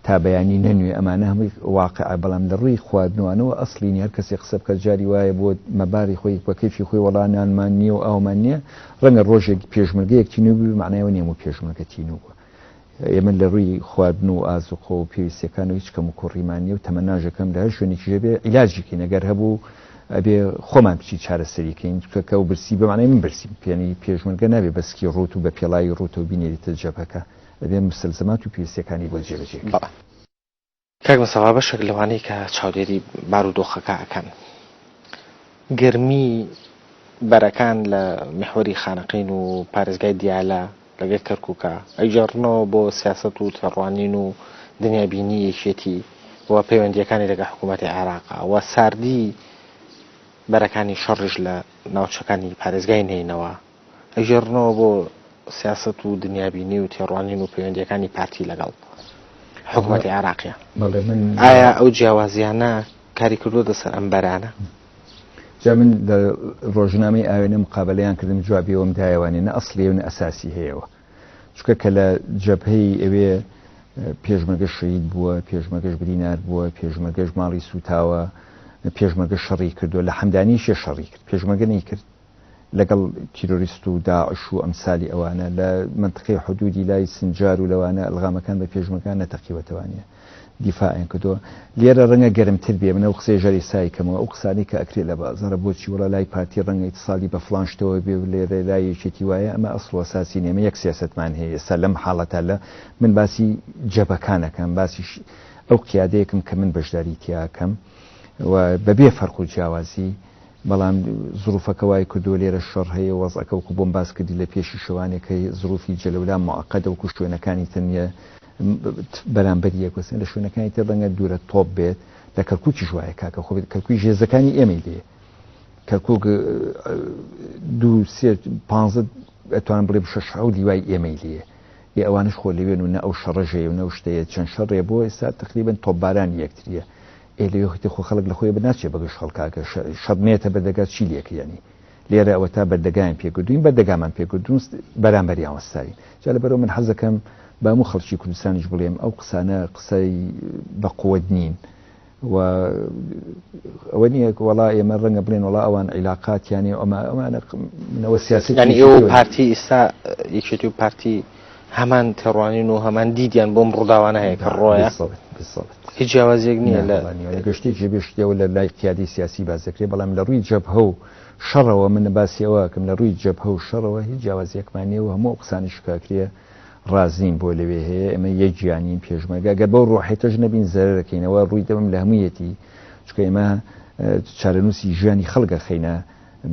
تا بەیانی نەنوێ ئەمانە هەمووی واقعە بەڵام لە ڕووی خواردنوانەوە ئەسڵی نیە هەر کەسێ قسە بکات جاری وایە بۆ مەباری خۆی بە کەیفی خۆی وەڵا نانمان نییە و ئاومان نییە ڕەنگە ڕۆژێک پێشمەرگەیەک تینوو بوو مەعنای ئەوە نییە هەموو پێشمەرگە تینوو بووە ئێمە لە ڕووی خواردن و ئازوقە و پێویستیەکان و هیچ کەم و کوڕیمان نیە و تەمەناش ئەکەم لە هەر شوێنێکیش هەبێ عیلاجی کەین ئەگەر هەبوو ئەبێ خۆمان بچی چارەسەری کەین چونکە کە ئەو برسی بە مەعنای من برسیم یانی پێشمەرگە نابێ بە سکی ڕووت و بە پێڵاوی ڕووتەوە بینێریتە جەبهەکە ئەبێ موستەلزەمات و پێویستیەکانی بۆ جێبەجێ کەین. بەڵێ کاک مستەفا بەشێک لەوانەی کە چاودێری بارودۆخەکە ئەکەن گەرمی بەرەکان لە میحوەری خانەقین و پارێزگای دیالە لەگەل کەرکوکا ئەیگێڕنەوە بۆ سیاسەت و تێڕوانین و دنیابینی یەکێتی و پەیوەندییەکانی لەگەل حکوومەتی عێراقا و ساردی بەرەکانی شەڕیش لە ناوچەکانی پارێزگای نەینەوا ئەگێڕنەوە بۆ سیاسەت و دنیابینی و تێڕوانین و پەیوەندیەکانی پارتی لەگەڵ حکومەتی عێراقیە. بەڵێ من ئایا ئەو جیاوازیانە کاری کردووەتە سەر ئەم بەرانە؟ جا من لە ڕۆژنامەی ئاوێنە مقابەلەیان کردم جوابی ئەوەم دایەوانێ نە ئەسڵیە و نە ئەساسی هەیەوە چونکە کە لە جەبهەی ئەوێ پێشمەرگە شەهید بووە پێشمەرگەش برینار بووە پێشمەرگەش ماڵی سووتاوە پێشمەرگە شەڕی کردووە لە حەمدانیشێ شەڕی کرد پێشمەرگە نەیکرد لەگەڵ تیرۆریست و داعش و ئەمسالی ئەوانە لە مەنتقەی حدودی لای سنجار و لەوانە ئەلغامەکان بە پێشمەرگان نەتەقیوەتەوانە دیفاعیان کردووە لێرە ڕەنگە گەرمتر بێ من ئەو قسەی ژەری سای کەمەوە ئەو قسانەی کە ئەکرێ لە بازاڕە بۆچی وەڵا لای پارتی ڕەنگە ئیتسالی بە فڵان شتەوە بێ و لێرە لای یەکێتی وایە ئەمە ئەسڵ و ئەساسی نیە ئەمە یەک سیاسەتمان هەیە ئێستا لەم حاڵەتە لە من باسی جەبەکان ئەکەم باسی ئەو قیادەیەکم کە من بەشداری تیا ئەکەم و بەبێ فەرق و جیاوازی. بەڵام زروفەکە وای کردووە لێرە شەڕ هەیە وەزعەکە وەکو بۆم باس کردی لە پێشی شەوانێک هەیە زروفی جەلەولا معقدە وەکو شوێنەکانی تر نییە بەرامبەر یەک وەستن لە شوێنەکانی تر ڕەنگە دوورە تۆپ بێت لە کەرکوکیش وایە کاکە خۆ کەرکوک هێزەکانی ئێمەی لێ کەرکوک دوو سێ پانزە ئەتوانم بڵێم شەش حەوت لیوای ئێمەی لێیە ئێ ئەوانش خۆ لەوێن و نە ئەو شەڕە ژەیە و نە ئەو شتەیە چەند شەڕێ بۆ ئێستا تقریبا تۆپبارانی یەکتریە ئێ لەوێ خۆی خۆ خەڵک لە خۆی بە ناچێ بەگژ خەڵکا کە شەڕ نێتە بەردەگا چی لێکە یانی لێرە ئەوەتا بەردەگایان پێکردوین بەردەگامان پێکردون بەرامبەریان وەستاوین جا لەبەرەوە من حەزەکەم بە هەموو خەڵکی کوردستانیش بڵێم ئەو قسانە قسەی بە قوت نین و ئەوە نییە وەڵا ئێمە ڕەنگە بڵێن وەڵا ئەوان عیلاقاتیانێ ئەمە ئەمانە منەوە سیاسی یعنی ئێوە پارتی ئێستا یەکێتی و پارتی هەمان تێڕوانین و هەمان دیدیان بۆم ڕووداوانە هەیە کە ڕۆیە هیچ جیاوازیەک نییە لە گشتێکی بێشتەوە لە لای قیادی سیاسی باس دەکرێت بەڵام لە ڕووی جەبهە و شەڕەوە من باسی ئەوەکەم لە ڕووی جەبهە و شەڕەوە هیچ جیاوازیەکمان نییە و هەموو قسانی شکاکرێ ڕازین بۆ لەوێ هەیە ئێمە یەک گیانین پێشمەرگە گەر بەو ڕۆحێتەش نەبین زەرەرەکەینەوە ڕووی دەمم لە هەموویەتی چونکە ئێمە چارەنووسی ژیانی خەڵک ئەخەینە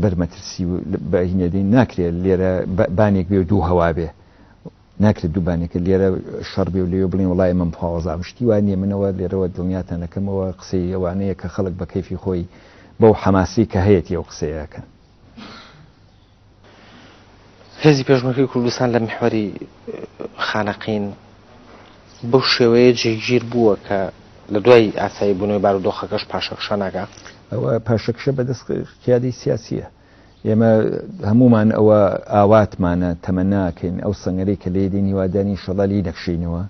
بەر مەترسی و بە هینەدەین ناکرێت لێرە بانێک بێ و دوو هەوا بێ ناکرێت دوو بانێکە لێرە شەڕ بێ و لەوێ بڵێن وڵای ئێمە مفاوەزە شتی وا نییە منەوە لێرەوە دڵنیاتان ئەکەمەوە قسەی ئەوانەیە کە خەڵک بە کەیفی خۆی بەو حەماسی کە هەیەتی ئەو قسەیەکەن. هێزی پێشمەرگەی کوردستان لە میحوەری خانەقین بەو شێوەیە جێگیر بووە کە لە دوای ئاسایی بوونەوەی بارودۆخەکەش پاشەکشە ناکا؟ ئەوە پاشەکشە بەدەست قیادەی سیاسییە. ئێمە هەموومان ئەوە ئاواتمانە، تەمەناکەین ئەو سەنگەرەی کە لێی دێین هیوادارین ئینشەڵا لێی نەکشێینەوە،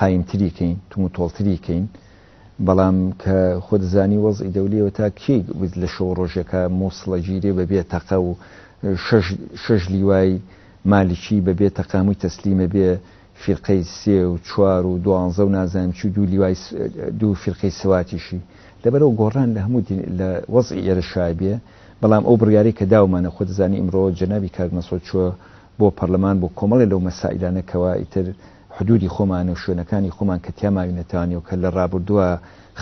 قایمتری کەین، توموتۆڵتری کەین. بەڵام کە خۆت زانی وەزعی دەولیەوە تا کەی لە شەو ڕۆژێکا موسڵ ئەگیرێ بە بێ تەقە و شەش شەش لیوای مالکی بە بێ تەقە هەمووی تەسلیم ئەبێ فیرقەی سێ و چوار و دوانزە و نازانم چی و دوو لیوای دوو فیرقەی سواتیشی لەبەرەوە گۆڕان لە هەموو لە وەزعی ئێرە شابێ بەڵام ئەو بڕیارەی کە داومانە خۆت زانی ئیمڕۆ جەنابی کاک مەسعود چووە بۆ پەرلەمان بۆ کۆمەڵێ لەو مەسائیلانە کەوا ئیتر حدودی خۆمان و شوێنەکانی خۆمان کە تیا ماوینەتەوانی و کە لە ڕابردووە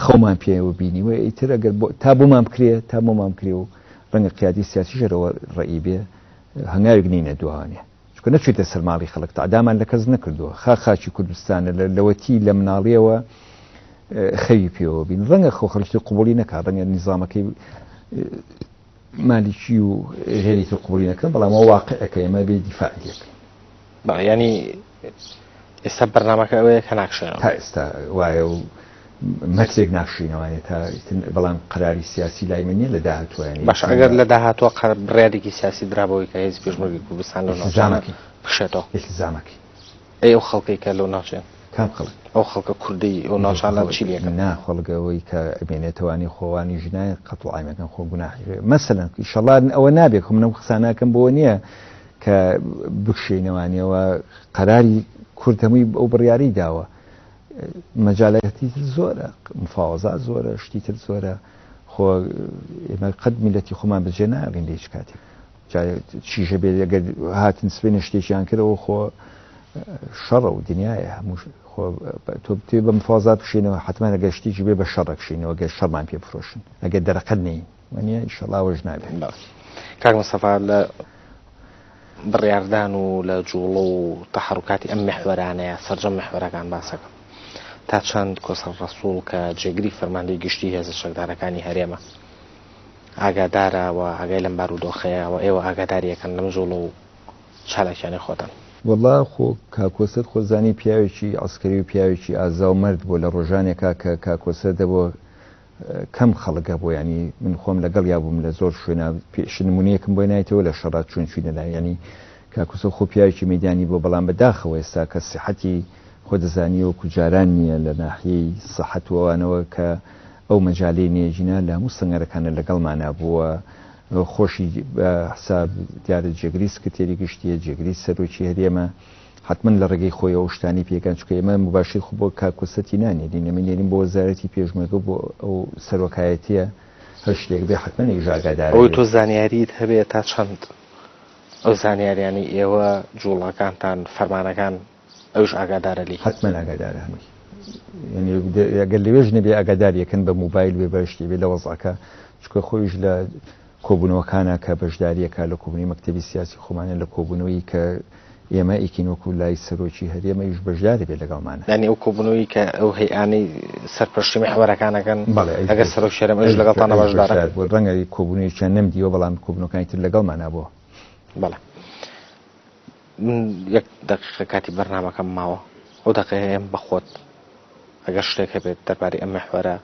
خەومان پێوە بینیوە ئیتر ئەگەر تا بۆمان بکرێ تا بۆمان بکرێ و ڕەنگە قیادی سیاسیش هەرەوە ڕەئی بێ هەنگاوێک نینە دواوانێ چونکە نەچوویتە سەر ماڵی خەڵک تەعدامان لە کەس نەکردووە خا خاکی کوردستانە لەوەتی لە مناڵیەوە خەوی پێوە بین ڕەنگە خۆ خەڵکی قوبوڵی نەکا ڕەنگە نیزامەکەی مالیکی و غێری تر قبوڵی نەکەن بەڵام ئەوە واقعەکە ئێمە بێ دیفاعی لێ بکەین. بەڵێ یانی ئێستا بەرنامەکە ئەوەیە کە ناکشێنەوە. تا ئێستا وایە و مەترێک ناکشێینەوانێ تا بەڵام قەراری سیاسی لای من نییە لە داهاتووە یانی باشە ئەگەر لە داهاتووە قەر بڕیارێکی سیاسی درا بەوەی کە هێزی پێشمەرگەی کوردستان لەو ناوچانە بکشێتەوە. ئیلتزامەکەی. ئەی ئەو خەڵکەی کە لەو ناوچەیەن؟ کام خەڵک؟ ئەو خەڵکە کوردەی ئەو ناوچانە چی لێکەن؟ نا خەڵک ئەوەی کە ئەمێنێتەوانی خۆوانی ژنای قەتڵ عامەکەن خۆ گوناحی مەسەلەن ئیشەڵا ئەوە نابێ خۆ منم قساناکەم بۆ نییە کە بکشێنەوانیەوە قەراری کورد هەمووی ئەو بڕیاری داوە مەجالەتی تر زۆرە مفاوەزات زۆرە شتی تر زۆرە خۆ ئێمە قەت میلەتی خۆمان بەجێ ناڵین لە هیچ کاتێک جا چیش هەبێ ئەگەر هاتن سبەینێ شتێکیان کردەوە خۆ شەڕە و دنیایە هەموو خۆ تۆ بتێ بە مفازات بشینەوە حتمما ئەگەر شتێکی بێ بە شەڕ بشینەوە گەر شەڕمان پێ بفرۆشن ئەگەر دەرەقەت نین وانە ئیشەڵا وەش نابێت. کاک مستەفا لە بڕیاردان و لە جوڵە و تەحەڕوکاتی ئەم میحوەرانەیە سەرجەم میحوەرەکان باسەکەم تا چەند کۆسرەت ڕەسوڵ کە جێگری فەرماندەی گشتی هێزە چەکدارەکانی هەرێمە ئاگادارە و ئاگای لەم بارودۆخەیە و ئێوە ئاگاداری ئەکەن لەم جوڵە و چالاکیانەی خۆتان. وەڵا خۆ کاک کۆسرەت خۆزانی پیاوێکی عەسکەری و پیاوێکی ئازا و مەرد بووە لە ڕۆژانێکا کە کاک کۆسرەت دەبووە کەم خەڵک هەبوو یانی من خۆم لەگەڵیا بووم لە زۆر شوێنا پێش نمونەیەکم بۆی نایتەوە لە شەڕا چوون چوینە لای یانی کاک کۆسرەت خۆ پیاوێکی مەیدانی بووە بەڵام بە داخەوە ئێستا کە سیحەتی خۆ دەزانی وەکو جاران نییە لە ناحیەی سەحەت و ئەوانەوە کە ئەو مەجالەی نییە ژینا لە هەموو سەنگەرەکانە لەگەڵمانا بووە خۆشی بە حساب دیارە جێگری سکرتێری گشتیە جێگری سەرۆکی هەرێمە حتمما لە ڕێگەی خۆی ئەو شتانی پێکان چونکە ئێمە مباشر خۆ بۆ کاک کۆسرەتی نانێرین ئێمە نێرین بۆ وەزارەتی پێشمەرگە بۆ ئەو سەرۆکایەتیە هەر شتێک بێ حتمما ئیش ئاگادار ئەوەی تۆ زانیاریت هەبێ تا چەند ئەو زانیاریانەی ئێوە جوڵەکانتان فەرمانەکان ئەویش ئاگادارە لێی. حەتمەن ئاگادارە هەمووی یانی ئەگەر لەوێش نەبێ ئاگادار یەکەن بە موبایل بێ بە شتی بێ لە وەزعەکە چونکە خۆیش لە کۆبوونەوەکانە کە بەشداریەکە لە کۆبوونەوەی مەکتەبی سیاسی خۆمانە لە کۆبوونەوەی کە ئێمە ئیکین وەکو لای سەرۆکی هەرێمەیش بەشداری بێ لەگەڵمانە. یانی ئەو کۆبوونەوەی کە ئەو هەیئانەی سەرپەرشتی میحوەرەکان ئەکەن بەڵێ ئەویش ئەگەر سەرۆکی هەرێم ئەویش ئەویش لەگەڵتانە ئەویش بەشدارە؟ بەشدار بوو ڕەنگە کۆبوونەوەیەکیان نەمدیوە بەڵام کۆبوونەوەکانی تر لەگەڵمانا بووە. بەڵێ من یەک دەقیقە کاتی بەرنامەکەم ماوە ئەو دەقەیەم بە خۆت ئەگەر شتێک هەبێت دەربارەی ئەم میحوەرە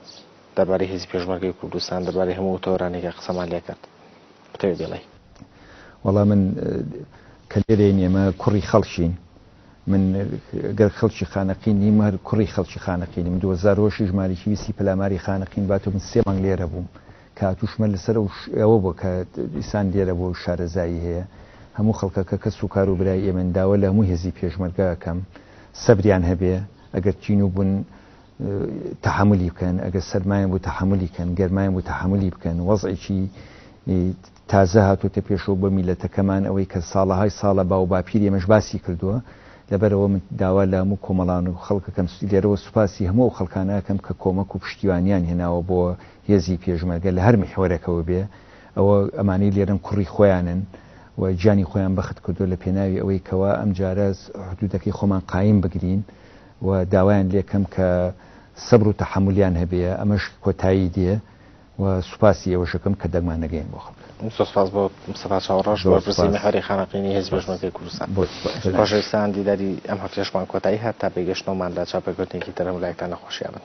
دەربارەی هێزی پێشمەرگەی کوردستان دەربارەی هەموو ئەو تەوەرانەی کە قسەمان لێ کرد بتەوێ بیڵێی. وەڵا من کە لێرەین ئێمە کوڕی خەڵکین من گەر خەڵکی خانەقین نیم هەر کوڕی خەڵکی خانەقینم 2006 مالیکی ویستی پەلاماری خانەقین بات و من سێ مانگ لێرە بووم کە هاتووشمە لەسەر ئەو ئەوە بووە کە ئیسان لێرە بووە و شارەزایی هەیە هەموو خەڵکەکە کەس و کار و برای ئێمەن داوا لە هەموو هێزی پێشمەرگە ئەکەم سەبریان هەبێ ئەگەر تینوو بوون تەحەمولی بکەن، ئەگەر سەرمایان بوو تەحەمولی کەن، گەرمایان بوو تەحەمولی بکەن، وەزعێکی تازە هاتۆتە پێشەوە بۆ میللەتەکەمان، ئەوەی کە ساڵەهای ساڵە باو باپیری ئێمەش باسی کردووە، لەبەرئەوە من داوا لە هەموو کۆمەڵان و خەڵک ئەکەم، لێرەوە سوپاسی هەموو ئەو خەڵکانە ئەکەم کە کۆمەک و پشتیوانیان هێناوە بۆ هێزی پێشمەرگە لە هەر میحوەرێکەوە بێ، ئەوە ئەمانەی لێرەن کوڕی خۆیانن و گیانی خۆیان بەخت کردووە لە پێناوی ئەوەی کەوا ئەمجارە حدودەکەی خۆمان قایم بگرین. و داوایان لێکەم کە سەبر و تەحەمولیان هەبێ ئەمەش کۆتایی دێ و سوپاسی ئێوەشەکەم کە دەنگمان نەگەین بۆ خەڵک. زۆر سوپاس بۆ مستەفا چاوڕەش زۆر بەرپرسی سوپاس. میحوەری خانەقینی هێزی سوپاس. پێشمەرگەی کوردستان. بۆ سوپاس. خۆشەویستان دیداری ئەم هەفتەیەشمان کۆتایی هات تا پێگەشتنەوەمان لە چاوپێکەوتنێکی تر هەموو لایەکتان لە خۆشیا بن.